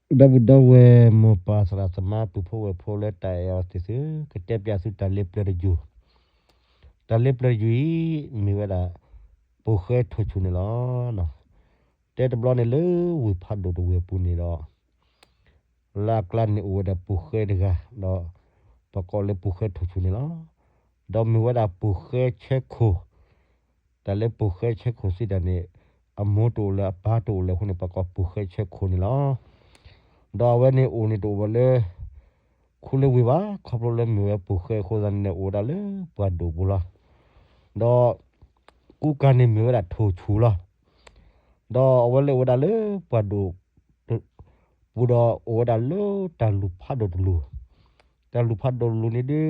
ဒီပုၢ်ဒီဝဲၢ်မိၢ်ပၢ်သရၣ်သမါပုၢ်ဖိဝဲၢ်ဖိလၢတၢ်အဲၣ်အီၤသ့ၣ်သု, ကတဲပျးသုတၢ်လ့ပျၢၤတယုၢ်, တၢ်လ့ပျၢၤတယုၢ်အံၤ မ့ၢ်ဝဲဒၣ် ပိာ်ဃဲထိၣ်ဆူၣ်န့ၣ်လီၤ. တဲတဘျီန့ၣ်လၢဝ့ၢ်ဖးဒိၣ်တဝ့ၢ်အပူၤန့ၣ်ဒီး လၢအကျါန့ၣ်အိၣ်ဝဲဒၣ်ပိာ်ဃဲတဂၤ, ဒီး ပကိးလၢပိာ်ဃဲထိၣ်ဆူၣ်န့ၣ်လီၤ. ဒီးမ့ၢ်ဝဲဒၣ်ပိာ်ဃဲဆၢခိၣ်, တၢ်လၢပိာ်ဃဲဆၢခိၣ်စံးတၢ်န့ၣ် အမိၢ်တအိၣ်လၢၤအပၢ်တအိၣ်လၢၤအဃိန့ၣ် ပကိးပိာ်ဃဲဆၢခိၣ်န့ၣ်လီၤ. ဒီးအဝဲန့ၣ်အိၣ်န့ၣ်တအိၣ်ဘၣ်လၢ ခူလၢဝ့ၢ်ဘၣ်, ခီဖျိလၢမ့ၢ်ဝဲပိာ်ဃဲအဃိသတးန့ၣ် အိၣ်ဝဲဒၣ်လၢပှၢ်ဒိၣ်ပူၤလီၤ. ဒီး ကူကၤန့ၣ်မ့ၢ်ဝဲဒၣ်ထိၣ်ဆူၣ်လီၤ. ဒီးအဝဲလၢအိၣ်ဝဲဒၣ်လၢပှၢ်ဒိၣ် ပူၤဒီးအိၣ်ဝဲဒၣ်လၢတၢ်လူၢ်ဖးဒိၣ်တလူၢ်, တၢ်လူၢ်ဖးဒိၣ်တလူၢ်န့ၣ်ဒုး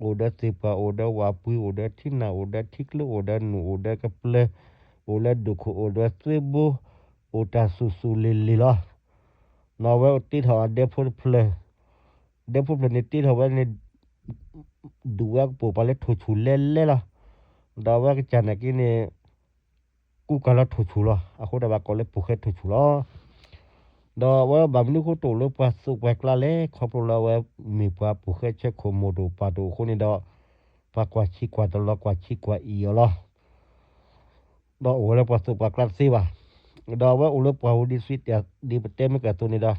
အိၣ်ဒီးသ့ၣ်ပှၢ် အိၣ်ဒီးဝၣ်ပှ့ၤ အိၣ်ဒီးထံနၢ် အိၣ်ဒီးထံကျိ အိၣ်ဒီးနူၣ် အိၣ်ဒီးကပျၢၤ အိၣ်လၢဒိၣ်ခိၣ် အိၣ်ဒီးသွ့ဘိ အိၣ်တၢ်ဆူၣ်ဆူၣ်လ့ၤလ့ၤလီၤ. နီၢ်ဝဲအိၣ်တ့ထီၣ်အဒဲဖိတဖျၢၣ်, ဒဲဖိတဖျၢၣ်န့ၣ်တ့ထီၣ်ဝဲန့ၣ် ဒုးဝဲကပိာ်ပှၤလၢထိၣ်ဆူၣ်လဲလဲလီၤ. ဒီးအဝဲကစၢ်နာ်က့န့ၣ် ကူကၤလၢထိၣ်ဆူၣ်လီၤ. အဃိဒီးဘၣ်ကိးလၢပိာ်ဃဲထိၣ်ဆူၣ်လီၤ. ဒီးအဝဲဘၣ်မနုၤအဃိတအိၣ်လၢပှၤသိးပှၤကျါလဲၣ်, ခီဖျိလၢအဝဲမ့ၢ်ပှၤပိာ်ဃဲဆၢခိၣ်မိၢ်တအိၣ်ပၢ်တအိၣ်အဃိန့ၣ်ဒီး ပှၤကွၢ်ဆံးကွၢ်တလီၤ ကွၢ်ဆံးကွၢ်အံၤအီၤလီၤ. ဒီးအိၣ်ဝဲလၢပှၤသိးပှၤကျါတသ့ဘၣ်. ဒီးအဝဲအိၣ်လၢပှၢ်ပူၤဒ်သိး ဒ်ပတဲမ့ၢ်ကၢၢ်သိးန့ၣ်ဒီး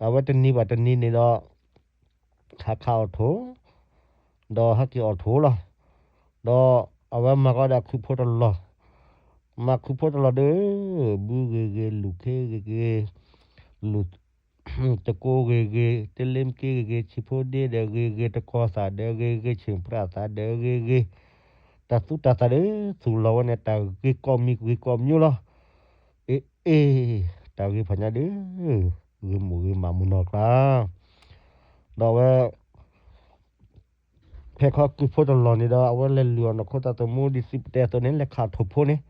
အဝဲတနံၤဘၣ်တနံၤန့ၣ်ဒီး ဟးခးအီၣ်ထိၣ် ဒီးဟဲက့ၤအီၣ်ထိၣ်လီၤ. ဒီးအဝဲမၤကီးဒီးခုၣ်ဖိတလီၢ်, မၤခုၣ်ဖိတလီၢ်ဒီး ဘုဂ့ၤဂ့ၤ လူၢ်ခ့ဂ့ၤဂ့ၤ လူၢ် တကိဂ့ၤဂ့ၤ တလ့မ့ၢ်က့ဂ့ၤဂ့ၤ ဆံးဖိဒ့ဒီးဂ့ၤဂ့ၤ တကီၤသၣ်ဒီးဂ့ၤဂ့ၤ ဆ့ၣ်ပြၣ်သၣ်ဒီးဂ့ၤဂ့ၤ, တၢ်သူတၢ်သၣ်ဒီး သူၣ်လီၤဝဲန့ၣ် တၢ်ဂ့ၤကိးမံၤဂ့ၤကိးမံၤလီၤ. အ့ အ့ တၢ်ဂ့ၤဖးညါဒီး ဂ့ၤမုၢ်ဂ့ၤမးမုၢ်နီၢ်ကျါ ဒီးအဝဲ ဖဲခီခုၣ်ဖိတလီၢ်န့ၣ်ဒီး အဝဲလဲၤလုၢ်အီၣ်နီၢ်ခိသးသမူ ဒ်သိးပတဲအသိးန့ၣ် လဲၤခးအီၣ်ထိၣ်ဖိန့ၣ်,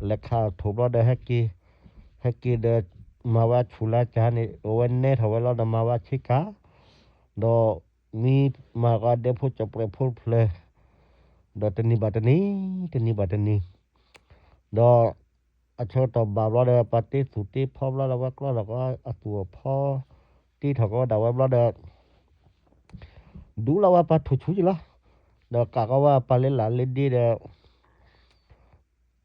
လဲၤခးအီၣ်ထိၣ်ဘျီဒီး ဟဲက့ၤ ဟဲက့ၤဒီး မၤဝဲအဆူၣ်လၢကၤန့ၣ် အဝဲနဲထီၣ်ဝဲလီၤဒီး မၤဝဲအဆ့ကၤ, ဒီးမ့ၢ်မၤကီးဒဲဖိကၠီၣ်ပှဲၤဖိတဖျၢၣ်, ဒီးတနံၤဘၣ်တနံၤ, တနံၤဘၣ်တနံၤ, ဒီး အဆၢကတီၢ်ဘၣ်ဘျီဒီး ပှၤတ့သူၣ်တ့ဖီဘျီဒီး ဝဲကျီထီၣ်ကီးအသူၣ်အဖီ, တ့ထီၣ်ကီးဝဲဒၣ်ဝဲဘျီဒီး ဒူလီၤဝဲပှၤထိၣ်ဆူၣ်ယံၤလီၤ. ဒီးကးကီးဝဲအပၢ်လၢလာ်လၢဒ့ဒီး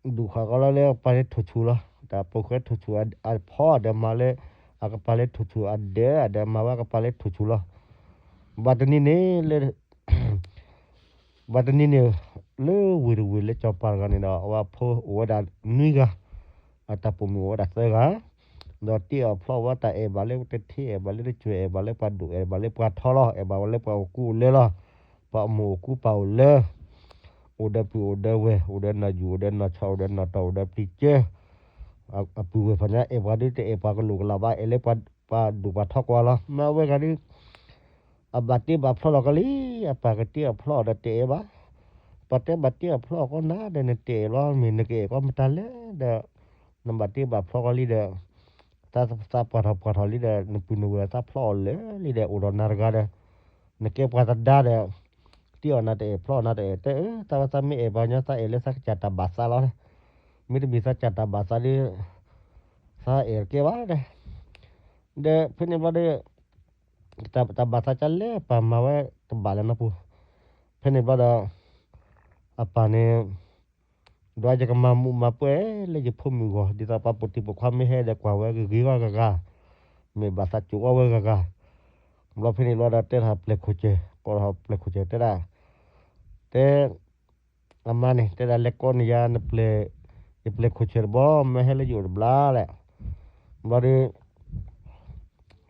ဒူဃာ်ကီးလီၤလၢအပၢ်လၢထိၣ်ဆူၣ်လီၤ. တၢ်ပိာ်ဃဲထိၣ်ဆူၣ်အဖီဒီးမၤလၢ အကပၤလၢထိၣ်ဆူၣ် အဒၢးဒီးမၤဝဲအကပၤလၢထိၣ်ဆူၣ်လီၤ. ဘၣ်တနံၤန့ၣ်လၢ ဘၣ်တနံၤန့ၣ် လၢဝ့ၢ်တဝ့ၢ်လၢစီၤပၤတဂၤန့ၣ်ဒီး အဝဲဖိအိၣ်ဝဲဒၣ်နွံဂၤ, အတၢ်ပိာ်မုၣ်အိၣ်ဝဲဒၣ်သၢဂၤ, ဒီးတ့အီၣ်ဖျီအီၣ်ဝဲတၢ်အဲၣ်ဘၣ်လၢတထံ အဲၣ်ဘၣ်လၢတစၢၤ အဲၣ်ဘၣ်လၢပှၤဒိၣ် အဲၣ်ဘၣ်လၢပှၤထီလီၤ, အဲၣ်ဘၣ်ဝဲလၢပှၤအိၣ်ကူအိၣ်လၢလီၤ, ပှၤမိၢ်အိၣ်ကူပၢ်အိၣ်လၢ အိၣ်ဒီးပုၢ်အိၣ်ဒီးဝဲၢ် အိၣ်ဒီးနီၢ်ယူၢ် အိၣ်ဒီးနီၢ်ဆီ အိၣ်ဒီးနီၢ်တီၢ် အိၣ်ဒီးပျံၤကၢ, အပုၢ်ဝဲၢ်ဖးညါ အဲၣ်ပှၤဒုးတအဲၣ်ပှၤကလိာ်ကလးဘၣ် အဲၣ်လၢပှၤဒိၣ်ပှၤထီကွၢ်လီၤ. မ့ၢ်အဝဲဂၤဒုး အဘၣ်တ့ဘၣ်ဖျီလီၤကီးလံ, အပၢ်ကတ့အီၣ်ဖျီအီၤဒီးတအဲၣ်ဘၣ်, ပှၤတဲဘၣ်တ့အီၣ်ဖျီအီၤကီးနၤဒီး နတအဲၣ်ဘၣ် မ့ၢ်နကအဲၣ်ကီးမတၤလဲၣ်ဒီး နဘၣ်တ့ဘၣ်ဖျီကီးလံဒီး သးသးပှၢ်ထီၣ်ပှၢ်ထီၣ်လံဒီး နပုၢ်နဝဲၢ်သးဖျီအီၤလၢာ်လံဒီး အိၣ်ဒီးနၤတဂၤဒီး နကဲပှၤသဒါဒီး တ့အီၣ်နၤတအဲၣ် ဖျီအီၣ်နၤတအဲၣ် တဲအၢ သးဝဲသးမ့ၢ်အဲၣ်ပှၤကညီ သးအဲၣ်လၢသးကစၢ်တၢ်ဘၣ်သးလီၤ, မ့တမ့ၢ်သးကစၢ်တၢ်ဘၣ်သးဒီး သးအဲၣ်တကဲဘၣ်ဒီး ဒီးဖဲန့ၣ်ဘျီဒီး တၢ်ဘၣ်သးကလဲၣ် ပၢ်မၤဝဲတဘၣ်လၢၤနီတပူၤ, ဖဲန့ၣ်ဘျီဒီး အပၢ်န့ၣ် ဒီးယကမၤမူးမၤပွဲလၢယဖိမုၣ်ဂီၢ် ဒ်သိးပှၤပိာ်တံၤပိာ်ခွါမ့ၢ်ဟဲဒီးကွၢ်ဝဲဂ့ၤဂ့ၤဂီၢ်ဂ့ၤဂ့ၤ, မ့ၢ်ဘၣ်သးကိးအီၣ်ဝဲဂ့ၤဂ့ၤ, ဘျီဖဲန့ၣ်ဘျီဒီးတဲထီၣ်ပျဲၢ်ခိၣ်စၢၢ် ကိးထီၣ်ပျဲၢ်ခိၣ်စၢၢ်တဲဒၣ်, တဲ အမါန့ၣ် တဲဒၣ်လဲၤကိးန့ၢ်ယၤ ယပျဲၢ်ခိၣ်စၢၢ်တဘျီ မ့ၢ်ဟဲလၢယအိၣ်တဘျီလဲၣ်, ဘျီဒီး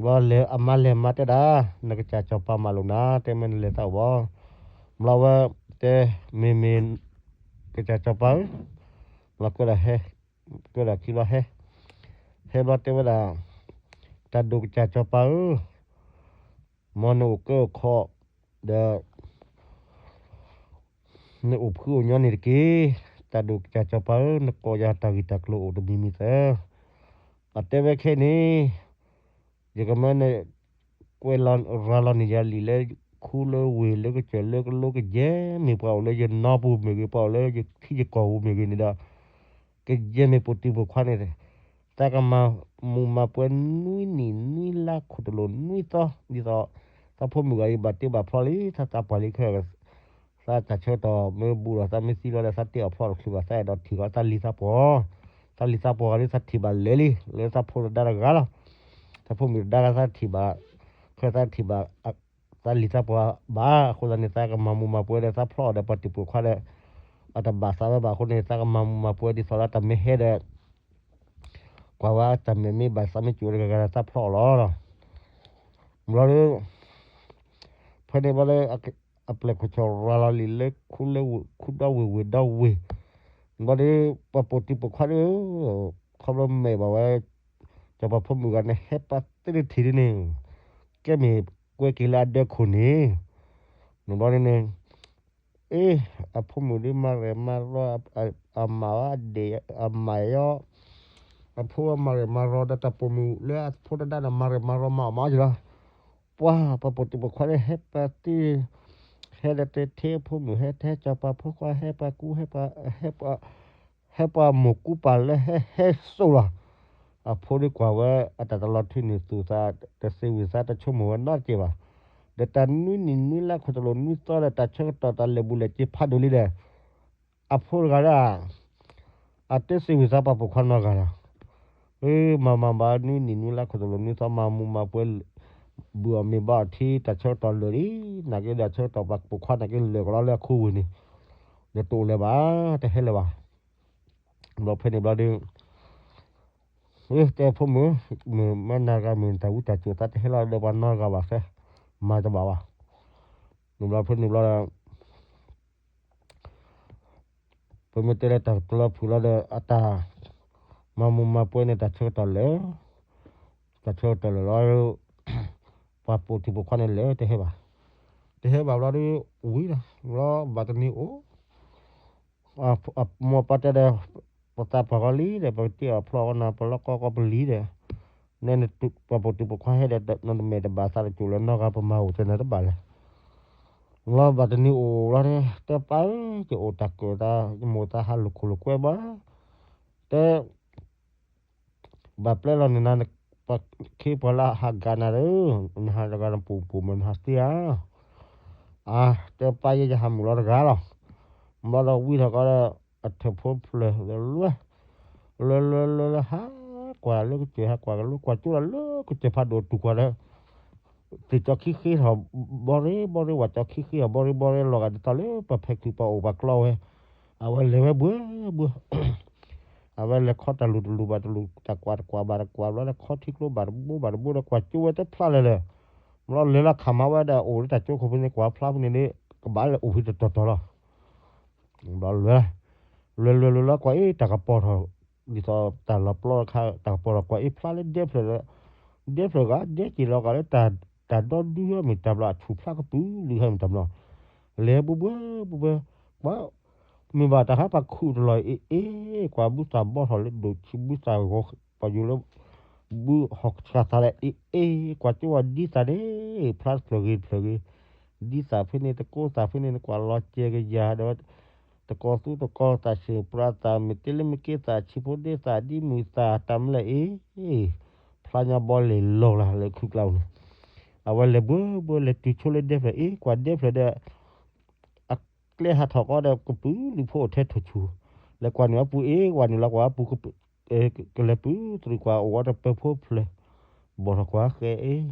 ဘျီလဲၤအမါလဲၤမါတဲဒၣ်, နကစၢ်စီၤပၤမၤလိာ်နၤ တဲမ့ၢ်နလဲၤသးအိၣ်ဘၣ်, ဘျီဝဲ တဲ မ့ၢ်မ့ၢ် ကစၢ်စီၤပၤဧၢ, ဘျီကဒီးဟဲ ကဒီးခံဘျီဟဲ, ဟဲဘျီတဲဝဲဒၣ်, တၢ်ဒိၣ်ကစၢ်စီၤပၤဧၢ, မ်နအိၣ်ကဲအိၣ်ခီ ဒီး နအိၣ်ဖှံအိၣ်ညီန့ၣ်တက့ၢ်, တၢ်ဒိၣ်ကစၢ်စီၤပၤဧၢ, နကိးယၤတၢ်ဂ့ၢ်တၢ်ကျိၤအိၣ်တမံၤမံၤသၢ, အတဲဝဲခဲအံၤန့ၣ်, ယကမၢန့ၣ် ကွဲးလီၤရၤလီၤန့ၢ်ယၤလံာ်လၢ ခူလၢဝ့ၢ်လၢကစၢၢ်လၢကလိကယဲၢ်မ့ၢ်ပှၤအိၣ်လၢယနီပူၤမ့ၢ်ဂ့ၤ ပှၤအိၣ်လၢယထံယကီၢ်ပူၤမ့ၢ်ဂ့ၤန့ၣ်ဒီး, ကယဲၢ်မ့ၢ်ပိာ်တံၤပိာ်ခွါန့ၣ် သးကမၤမူးမၤပွဲနွံနံၣ်နွံလါခိၣ်တလိာ်နွံသီ ဒ်သိး သးဖိမုၣ်ဂၤအံၤဘၣ်တ့ဘၣ်ဖျီလံ သးသးပှၢ်လံခဲ သးတၢ်ဆၢကတီၢ်မ့ၢ်ဘူးဒီး သးမ့ၢ်သံလီၤဒီး သးတ့အီၤဖျီတချုးဘၣ် သးအဲၣ်ဒိးထံၣ်ဃီသးလံၤသးပှီၤ, သးလံၤသးပှီၤဂၤဒီး သးထံၣ်ဘၣ်လဲၤလံ လၢသးဖိတဒါတဂၤလီၤ. သးဖိမုၣ်တဒါဂၤသးထံၣ်ဘၣ်, ခဲသးထံၣ်ဘၣ် သးလံၤသးပှီၤဘၣ်အဃိသတးန့ၣ် သးကမၤမူးမၤပွဲဒီး သးဖျီအီၤဒီးပှၤတံာ်ပှၤခွါဒီး အတဘၣ်သးဝဲဘၣ်အဃိန့ၣ် သးကမၤမူးမၤပွဲဒ်သိးလၢတၢ်မ့ၢ်ဟဲဒီး ကွၢ်ဝဲတၢ်မဲာ်မ့ၢ်ဘၣ်သးမ့ၢ်စူၤတဂၤဂၤဒီး သးဖျီအီၤလီၤ. ဘျီဒီး ဖဲန့ၣ်ဘျီဒီး အပျဲၢ်ခိၣ်ဆီၣ်ရၤလီၤလံာ်လၢ ခူဒီဝ့ၢ်ဝ့ၢ်ဒီဝ့ၢ်, ဘျီဒီး ပှၤပိာ်တံၤပိာ်ခွါဒီး ခီဖျိမဲာ်ဘၣ်ဝဲ စီၤပၤဖိမုၣ်ဂၤန့ၣ် ဟဲပာ်သ့တထံၣ်ဒ်န့ၣ် ကဲမ့ၢ်ကွဲက့ၤလၢအဒၢခိၣ်န့ၣ်, န့ၣ်ဘျီန့ၣ် အ့ အဖိမုၣ်ဒ်မၤရဲၣ်မၤရီ အမၤဝဲဒ့ၣ် အမၤယီၤ, အဖိဝဲမၤရဲၣ်မၤရီဒီးတၢ်ပိာ်မုၣ်လၢအဖိတဒါန့ၣ် မၤရဲၣ်မၤရီမၤအီၣ်မၤအီၣ်က့ၤလီၤ. ပှၤပှၤပိာ်တံၤပိာ်ခွါန့ၣ် ဟဲပာ်သ့ ဟဲဒီးတဲထဲအဖိမုၣ် ဟဲထဲစီၤပၤဖိခွါ ဟဲပာ်ကူ ဟဲပာ် ဟဲပာ်မိၢ်ကူပာ်လၢဟဲဟဲစိၣ်လီၤ. အဖိဒ်ကွၢ်ဝဲအတၢ်တလီၤထူန့ၣ် သူၣ်သးတသ့ဝံၤသး တဆိကမိၣ်ဝဲနီတကဲဘၣ်. ဒီးတၢ်နွံနံၣ်နွံလါခိၣ်တလိာ်နွံသီဒီး တၢ်ဆၢကတီၢ်တၢ်လဲၤဘူးလဲၤက့ၤဖးဒိၣ်လံဒီး အဖိတဂၤဒၣ် အတသ့ဝံၤသးပှၤပိာ်ခွါနီတဂၤလီၤ. မၤမၤဘၣ်နွံနံၣ်နွံလါခိၣ်တလိာ်နွံသီ မၤမူးမၤပွဲ ဘုၣ်အီၣ်မ့ၤဘါအီၣ်ထံ တၢ်ဆၢကတီၢ်လၢာ်လံ, နာ်က့ဒီးဆၢကတီၢ်ပှၤပိာ်ခွါနာ်က့လၢာ်ကလီလၢအခိဝ့ၢ်န့ၣ်, ဒီးတအိၣ်လၢၤဘၣ်, တဟဲလၢၤဘၣ်. ဘျီဖဲန့ၣ်ဘျီဒီး တဲဖိမုၣ်, မုၢ်မ့ၢ်နၤဂၤမ့ၢ်တၢ်ဝံတၢ်စူၤ သးတဟဲလီၤဒီးပှၤနီတဂၤဘၣ် သးမၤတဘၣ်ဘၣ်. န့ၣ်ဘျီဖဲန့ၣ်ဘျီဒီး ပမ့ၢ်တဲလၢတၢ်ကလီဖုၣ်လီၤဒီး အတၢ်မၤမူးမၤပွဲန့ၣ် တၢ်ဆၢကတီၢ်လၢာ်, တၢ်ဆၢကတီၢ်လၢာ်လီၤ, ပှၤပိာ်တံၤပိာ်ခွါန့ၣ်လဲၤတဟဲဘၣ်, တဟဲဘၣ်ဘျီဒီး ဝံၤဒီး ဘျီဘၣ်တနံၤအိၣ် မိၢ်ပၢ်တဲဒီး ပသးပှၢ်ကီလံဒီး ပကတ့အီၣ်ဖျီကီနၤ ပလီၢ်ကီကီပလံၤဒီး န ပှၤပိာ်တံၤပိာ်ခွါဟဲဒီး နတမဲာ်တဘၣ်သးတကၠိၣ်လၢၤနီတဂၤ ပမၤအိၣ်တဲနၤတဘၣ်လဲၣ်. လီၤဘၣ်တနံၤအိၣ်လီၤဒီး တဲပၢ်ဧၢ ယအိၣ်တၢ်ကၢၣ်သး ယမိၢ်သးဟးလိာ်ခိၣ်လိာ်ကွဲဘၣ်, တဲ ဘၣ်ပျဲလီၤန့ၣ်နၤ ပှၤခ့ပှၤလၢဟးဂၤနၤဒီး နဟးတဂၤနပူၤပူၤမ့ၢ်နဟးသ့ဧါ. အါ တဲပၢ်ယဲယဟးမုာ်လီၤတဂၤလီၤ. ဘျီဒီးဝံထီၣ်ကီဒီး အထၢၣ်ဖိဖျၢၣ်လၢလွဲ လွဲလွဲလွဲလၢဟးကွၢ်လၢကစၢၢ် ဟးကွၢ်ကလိကွၢ်ကၠိလီၤလၢကစၢၢ်ဖးဒိၣ်တူၢ်ကွၢ်ဒီး သ့ၣ်ကၠီခံဃ့ထီၣ်ဘီရ့ဘီရ့ ဝၣ်ကၠီခံဃ့ထီၣ်ဘီရ့ဘီရ့ လီၤဂာ်ဒ်သိးလၢပှၤဖဲးခုးပှၤအိၣ်ပှၤကျီဝဲ, အဝဲလဲၤဝဲဘှဲဘှဲ အဝဲလဲၤခီတၢ်လူၤတလူၤဘၣ်တလူၤ တၢ်ကွၢ်တကွၢ်ဘၣ်တကွၢ်ဘျီဒီး ခီထံကျိဘၣ်တဘိဘၣ်တဘိဒီး ကွၢ်ကၠိဝဲတဖျါလၢၤလၢၤ. ဘျီလဲၤလီၤခးမၤဝဲဒီး အိၣ်လၢတၢ်ကၠိခိၣ်ဖဲန့ၣ် ကွၢ်ဖျါဖဲန့ၣ်န့ၣ် ကဘၣ်လဲၤအိၣ်ဖဲတတီၤတီၤလီၤ. ဘျီလဲၤ လဲၤလဲၤလဲၤလီၤကွၢ်အ့ၣ် တၢ်ကပီၤထီၣ် ဒ်သိးတၢ်လီၤပျီတခါ တၢ်ကပီၤထီၣ်ကွၢ်အ့ၣ်ဖျါလၢဒဲဖျၢၣ်ဒီး ဒဲဖျၢၣ်ဂၤ ဒဲက့ၤလီၤဂာ်လၢ တၢ်ဒီဒုဟဲမ့ၢ်တၢ်ဘျီ အဆူၣ်ဖျါကပုာ်လုဟဲမ့ၢ်တၢ်ဘျီ လဲၤဘှဲဘှဲဘှဲဘှဲ ကွၢ် မ့ၢ်ဘၣ်တၢ်ဟးပာ်ခူၣ်တလီၤအ့ၣ်အ့ၣ် ကွၢ်ဘုသၣ်ဘီထီၣ်လၢဒိၣ်ဆံး ဘုသၣ်ဂီၤပယိၤလၢ ဘုဟီၣ်ကဆှၣ်သးလၢအ့ၣ်အ့ၣ် ကွၢ်ကၠိဝဲဒ်သၣ်န့ၣ် ဖျါတဖျၢၣ်ဂ့ၤတဖျၢၣ်ဂ့ၤ ဒ်သၣ်ဖဲန့ၣ် တကိးသၣ်ဖဲန့ၣ် နကွၢ်လီၤစဲၤကယၤဒီး တကိးသူတကိးသၣ် ဆ့ၣ်ပြၢသၣ် မ့ၢ်တ့လၢမ့ၢ်က့သၣ် ဆံးဖိဒ့သၣ် ဒ်မုၢ်သၣ် တၢ်မလဲၣ်အ့ၣ် ဖျါညီဘီလဲၤလီၤလၢခုကျါန့ၣ် အဝဲလဲၤဘှဲဘှဲလဲၤတုၤဆိလၢဒဲဖျၢၣ်အ့ၣ် ကွၢ်ဒဲဖျၢၣ်ဒီး အကျဲဟးထီၣ်ကီဒီး ကပုာ်လုဖိအိၣ်ထဲထိၣ်ဆူၣ် လဲၤကွၢ်န့ၢ်အပူၤအ့ၣ် ကွၢ်န့ၢ်လီၤကွၢ်အပူၤ ကလဲၤပုၢ်သရံၣ်ကွၢ်အိၣ်ဝဲတပၢၤဖိဖျၢၣ် ဘီၣ်ထီၣ်ကွၢ်ဃဲအ့ၣ် အိၣ်ကီ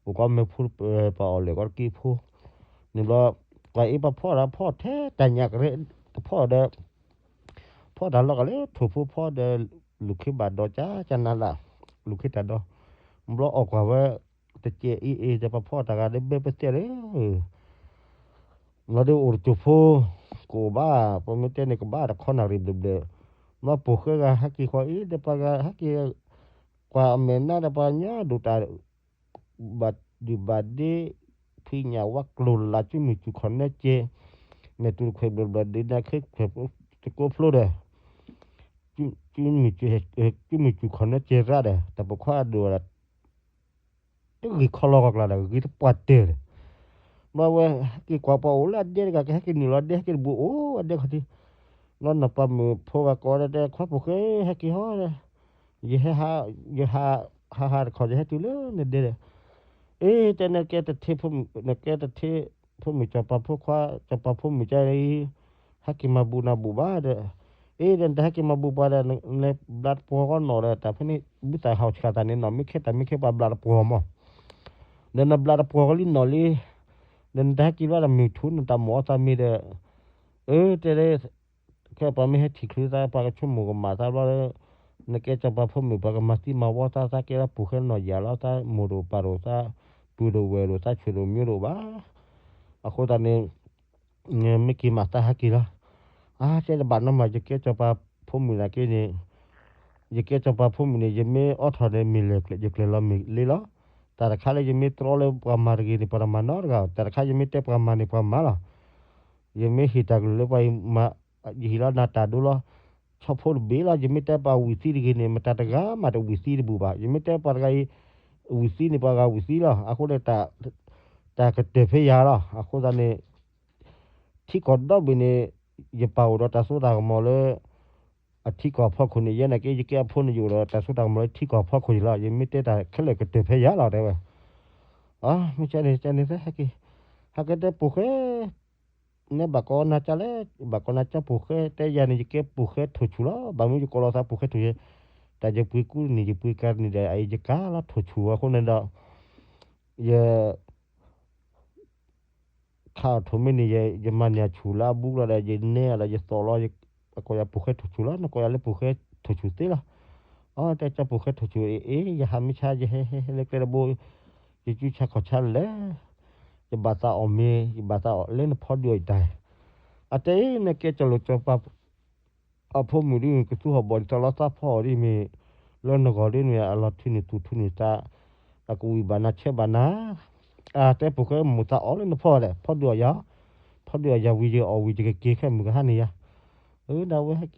မဲာ်ဖိပာ်အီၣ်လဲၣ်ကီတက့ၢ်ဖိ န့ၣ်ဘျီ ကွၢ်အ့ၣ်ပဖီၣ်ဒီးဖီၣ်ထဲတၢ်ညၣ်ကရဲ တဖီၣ်ဒီး ဖီၣ်တၢ်လီၢ်ကလဲၤထိၣ်ဖိဖီဒီး လူၤခ့ဘၣ်ဒီးကၠၢ်ကၠၢ်နးလၢ် လူၤခ့တၢ်ဒီး ဘျီအီၣ်ကွၢ်ဝဲ တကဲအ့ၣ်အ့ၣ် ဒီးပဖီၣ်တၢ်ဂၤဒီးဘၢပသဲလၢ ဘျီဒီးအိၣ်တစိၢ်ဖိ ကအိၣ်ဘၣ် ပမ့ၢ်တဲန့ၣ်ကဘၣ်တခီနၣ်ရံၣ်ဘျဲၣ်ဘျဲၣ် ဘျီပိာ်ဃဲဂၤဟဲက့ၤဃီအ့ၣ် ဒီးပှၤဂၤဟဲက့ၤ ကွၢ်အမဲာ်နါဒီးပှၤညီဒိၣ်တၢ် ဘၣ်ဒုၣ်ဘၣ်ဒ့ ဖံးညၣ်ဝါကျိၤလၢ် ကၠူမုၢ်စူၢ်ခီၣ်နၢကဲ မဲာ်တူၤတခွဲးဘျဲၣ်ဘျဲၣ်ဒ့နၤခ့ခွဲးတကိးဖျိဒီး ကၠူမုၢ်စူၢ်ခီၣ်နၢကဲရၣ်ဒီး တၢ်ပိာ်ခွါအဒိၣ်ဒီး တဂ့ၤခီလီၤဂီၤကျါဒီး ဂ့ၤတပှၢ်တၢၢ်ဒီး ဘျီဝဲဟဲက့ၤကွၢ်ပှၤအိၣ်လၢအဒဲတဂၤ ကဟဲက့ၤနုာ်လီၤဒဲ ဟဲက့ၤတဘူးအိၣ်အဒဲခီၣ်ထံး ဘျီနီၢ်ပၤမုၣ်ဖိဂၤကိးဝဲတဲ ခွါပိာ်ဃဲ ဟဲက့ၤဟီဒီး ယဟဲ, ယဟး, ဟးဟးတခီ ယဟဲတုၤလၢနဒဲဒီး, အ့ တဲနကဲတထ့, နကဲတထ့ဖိမုၣ် စီၤပၤဖိခွါ, စီၤပၤဖိမုၣ်ကဲအံၤ, ဟဲက့ၤမၤဘူၣ်နၤဘူၣ်ဘၣ်ဒီး, အ့ ဒီးနတဟဲက့ၤမၤဘူၣ်ပှၤဒီး နဘျးတပှီၤဂီၢ်နီၣ်ဒီး တၢ်ဖဲန့ၣ် ဘုသၣ်ဟးဆှးတၢ်န့ၣ်နီၣ် မ့ၢ်ခဲတၢ်မ့ၢ်ခဲပှၤဘျးတပှီၤမး, ဒီးနဘျးတပှီၤဂီၢ်လံနီၣ်လံ, ဒီးနတဟဲက့ၤဘျီဒီး မုၢ်ထူနတၢ်မိၣ်အီၣ်သးမ့ၢ်ဒီး, အ့ တဲ ခဲပှၤမ့ၢ်ဟဲထံၣ်ချုးသး ပှၤကဆိကမိၣ်ကမၣ်သးဘျီဒီး, နကဲစီၤပၤဖိမုၣ် ပှၤကမၤသံမၤဝီသး သးကဲလၢပူၤဃဲနီၢ်ယၤလီၤ သးမိၢ်ဒိၣ်ပၢ်ဒိၣ် သးပုၢ်ဒိၣ်ဝဲၢ်ဒိၣ် သးဆွေဒိၣ်မျိုးဒိၣ်ဘၣ်. အဃိသတးန့ၣ် မ့ၢ်က့ၤမၤသးဟဲက့ၤလီၤ. အါ တဲတဘၣ်နီတမံၤ ယကဲစီၤပၤဖိမုၣ်နာ်က့န့ၣ်, ယကဲစီၤပၤဖိမုၣ်န့ၣ် ယမ့ၢ်အိးထီၣ်န့ၣ် မ့ၢ်လဲၤကျဲၤ ယကျဲၤလီၤမ့ၢ်လ့လီၤ. တၢ်တခါလၢယမ့ၢ်တြီလၢပှၤမၤတဂ့ၤန့ၣ် ပှၤတမၤနီတဂၤ, တၢ်တခါယမ့ၢ်တဲပှၤမၤန့ၣ် ပှၤမၤလီၤ. ယမ့ၢ်ဟ့ၣ်တၢ်ကလုၢ်လၢပှၤအံၤမၤ, ယဟ့ၣ်လီၤနၤတၢ်ဒိလီၤ. ဆီဖိတဘ့ၣ်လီၤ. ယမ့ၢ်တဲပှၤဝံၣ်သံတဂ့ၤန့ၣ် မတၤတဂၤမးတဝံၣ်သံတဘူၣ်ဘၣ်. ယမ့ၢ်တဲပှၤတဂၤအံၤ ဝံၣ်သံန့ၣ် ပှၤဂၤဝံၣ်သံလီၤ. အဃိန့ၣ် တၢ်ကတၢၢ်ဖဲယၤလီၤ. အဃိသတးန့ၣ် ထံကီၢ်ဒီဘ့ၣ်န့ၣ် ယပာ်အိၣ်ဒီးတၢ်စိတၢ်ကမီၤလၢ အထံကီၢ်အဖီခိၣ်န့ၣ် ယဲနာ်က့ ယကဲအဖိန့ၣ် ယအိၣ်ဒီးတၢ်စိတၢ်ကမီၤလၢထံကီၢ်အဖီခိၣ်န့ၣ်လီၤ. ယမ့ၢ်တဲတၢ်ခဲလၢာ်ကတၢၢ်ဖဲယၤလီၤ တဲဝဲ. အမ့ၢ်ကန့ၣ် ကန့ၣ် ဟဲက့ၤ, ဟဲက့ၤတဲပူၤဃဲ နဲဘၣ်ကီနၤကၢ်လဲၣ်, ဘၣ်ကီနၤကၢ်ပူၤဃဲ တဲယၤန့ၣ် ယကဲပူၤဃဲထိၣ်ဆူၣ်လီၤ. ဘၣ်မနုၤယကိးလီၤသးပူၤဃဲထိၣ်ဆူၣ်, တၢ်ယပှ့ၤကူန့ၣ် ယပှ့ၤကၤန့ၣ်ဒီး အအံၤယကၤလီၤထိၣ်ဆူၣ်အဃိန့ၣ်ဒီး ယ ခးအီၣ်ထိၣ်မ့ၢ်န့ၣ် ယမၤန့ၢ်အဆူၣ်လၢအဘူးကလီၤဒီး ယနဲအီၤဒီး ယသိးလီၤ, အကိးယၤပူၤဃဲထိၣ်ဆူၣ်လီၤ, နကိးယၤလၢပူၤဃဲထိၣ်ဆူၣ်သ့လီၤ. အီ တဲကၢ်ပူၤဃဲထိၣ်ဆူၣ် အ့ အ့ ယဟးမ့ၢ်ဆါ ယဟဲဟဲဟဲလၢကျဲတဘိ, ယကူဆါခီၣ်ဆါလဲၣ်, ယဘၣ်သးအီၣ်မ့ၤ ယဘၣ်သးအီၣ်လၢနဖီဒုးအီၣ်ယတၢ်, အတဲအ့ နကဲကၠီၤလိာ်ကၠီၤပၤ အဖိမုၣ်ဒ် ကသူဟီၣ်ဘီၣ်ဒ်သိးလီၤ သးဖီအီၤဒ်မ့ၢ် လၢနဂီၢ်ဒ်န့ၣ် အလီၤထုးန့ၢ်သူၣ်ထုးန့ၢ်သး, အကဝံၣ်ဘၣ်နၤဆဲးဘၣ်နၤ, အတဲပူၤဃဲမိၢ်သးအီၣ်လၢနဖီဒီး ဖီဒုးအီၣ်ယၤ, ဖီဒုးအီၣ်ယၤဝံၤ ယအီၣ်ဝံၤ ယကက့ၤခဲမုၢ်ကဟါန့ၣ်ယၤ, အဒၣ်ဝဲဟဲက့ၤအီၤ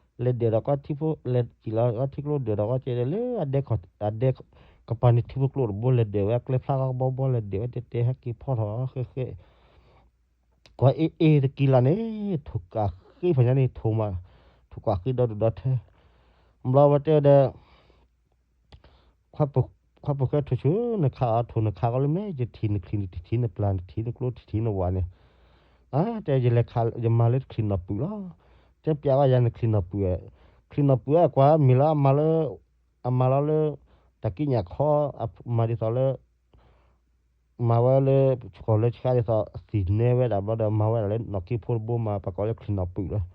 လဲၤဒၢးဒီးကီထံဖိ လဲၤစံၣ်လီၤကီထံကျိဒၢးဒီးကီကဲဒီးလၢအဒဲ အဒဲကပၤန့ၣ်ထံဖိကျိတဘိ လဲၤဒၢးဝဲ အကျဲဖျါကီကဘီဘီ လဲၤဒၢးဝဲတဲတဲ ဟဲက့ၤဖီထီၣ်ဃဲဃဲ ကွၢ်အ့ၣ်အ့ၣ်တကံလၢ်န့ၣ် ထိၣ်ကးဃ့ဖီညါန့ၣ် ထိၣ်မး, ထိၣ်ကးဃ့ဒီဒူၣ်ဒီထၢ, ဘျီဝဲတဲဒီး ခွါပူၤဃဲထိၣ်ဆူၣ် နခးအီၤထိၣ် နခးကီလၢမဲာ် ယထံၣ်နချံၣ် နထံၣ်နပျၢ် နထံၣ်နကျိ ထံၣ်နဝၣ်န့ၣ်, အတဲယလဲၤခး ယမၤလၢချံၣ်နီၣ်ပုၢ်လီၤ, တဲပျးဝဲယၤနချံၣ်နီၣ်ပုၢ်, ချံၣ်နီၣ်ပုၢ်အကွၢ်မ့ၢ်လၢအမၤလၢ အမၤလီၤလၢ တၢ်ကံးညာ်ခီ အမၤဒ်သိးလၢ မၤဝဲလၢ ဆှီၣ်လၢဆှါဒ်သိး သ့ၣ်နဲဝဲဒၣ်ဘျီဒီး မၤဝဲဒၣ်လၢနီၣ်က့ဖိတဘိမး ပှၤကိးလၢချံၣ်နီၣ်ပုၢ်လီၤ,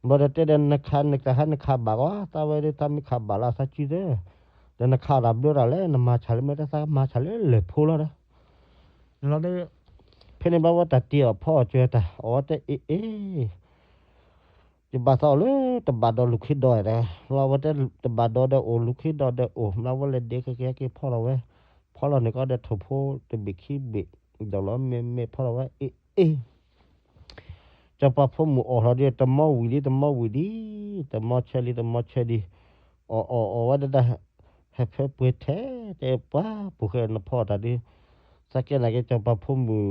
ဘျီဒီးတဲဒီး နခးနကဟဲနခးဘၣ်ကီ သးဝဲဒၣ်သးမ့ၢ်ခးဘၣ်လၢသးစုသၢ, ဒီးနခးဒၣ်ဘျၢတၢ်လဲၣ် နမၤဆၣ်လၢမဲာ်တသးမၤဆၣ်လၢလၢၢ်ဖိလီၤဒီး, လီၤဒီး ဖဲန့ၣ်ဘျီဝဲတၢ်တ့အီၣ်ဖီအီၣ်စၢၤတၢ် အီၣ်ဝဲတဲအ့ၣ်အ့ၣ် ယဘၣ်သးအီၣ်လၢတဘၣ်ဒီးလူၤခ့ဒီးဒီး လီၤဝဲတဲတဘၣ်ဒီးဒီးအိၣ် လူၤခ့ဒီးဒီးအိၣ် ဘျီဝဲလဲၤဒဲးကကဲက့ၤဖီထီၣ်ဝဲ, ဖီလီၤန့ၣ်ကီဒီးထိၣ်ဖိတဘ့ၣ်ခံဘ့ၣ်, ဒီးလီၤမဲာ်မဲာ်ဖီထီၣ်ဝဲအ့ၣ်အ့ၣ်, စီၤပၤဖိမုၣ်အီၣ်ထီၣ်ဒီး တမီဝံၤလံ တမီဝံၤလံ, တမီဆဲးလံ တမီဆဲးလံ, အီၣ်အီၣ်အီၣ်ဝဲဒၣ် ဟဲဖဲပှဲၤထဲ တဲပှၤပူၤဃဲနဖီအီၣ်တၢ်ဒုး, သးကဲနာ်က့ စီၤပၤဖိမုၣ်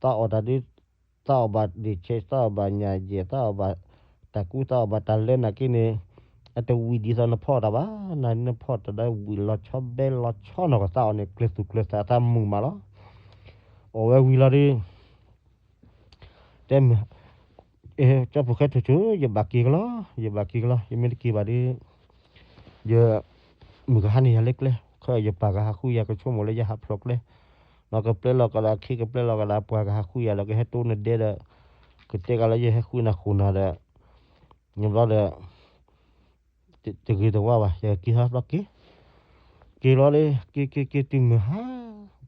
သးအီၣ်တၢ်ဒုး သးအီၣ်ဘၣ်ဒ့ၣ်ဆဲး သးအီၣ်ဘၣ်ညၣ်ယဲၢ် သးအီၣ်ဘၣ်တၢ်ကူ သးအီၣ်ဘၣ်တၢ်လၢနာ်က့န့ၣ်, အတဝံၤဒ်သိးနဖီအီၣ်တၢ်ဘၣ်, နနဖီအီၣ်တၢ်ဒီးဝံၤလီၤဆီဘဲလီၤဆီနီၢ်ကသးအီၣ်န့ၣ် ကျဲၤသူၣ်ကျဲၤသးသးမုာ်မးလီၤ, အီၣ်ဝဲဝံၤလီၤဒုး တဲမ့ၢ်, ကၠီပူၤဃဲထိၣ်ဆူၣ် ယဘၣ်က့ၤကလီၤ ယဘၣ်က့ၤကလီၤ ယမ့ၢ်တက့ၤဘၣ်ဒီး ယ မုၢ်ကဟါန့ၣ်ယၤလၢကျဲ, ခဲအံၤယပၢ်ကဟးဃုယၤ ကဆိကမိၣ်လၢယဟးဖျိးကျဲ, နီၢ်ကပျဲလီၤကဒီးအခ့ ကပျဲလီၤကဒီးအပှၤ ကဟးဃုယၤဒီး ကဟဲတိၢ်နဒဲဒီး ကတဲကလၢယဟဲဃုနၤဃိၣ်နၤဒီး န့ၣ်ဘျီဒီး တဂ့ၤတဝါဘၣ် ယက့ၤဟးဖျိးက့ၤ, က့ၤလီၤလၢ က့ၤက့ၤက့ၤတုၤမုၢ်ဟါ,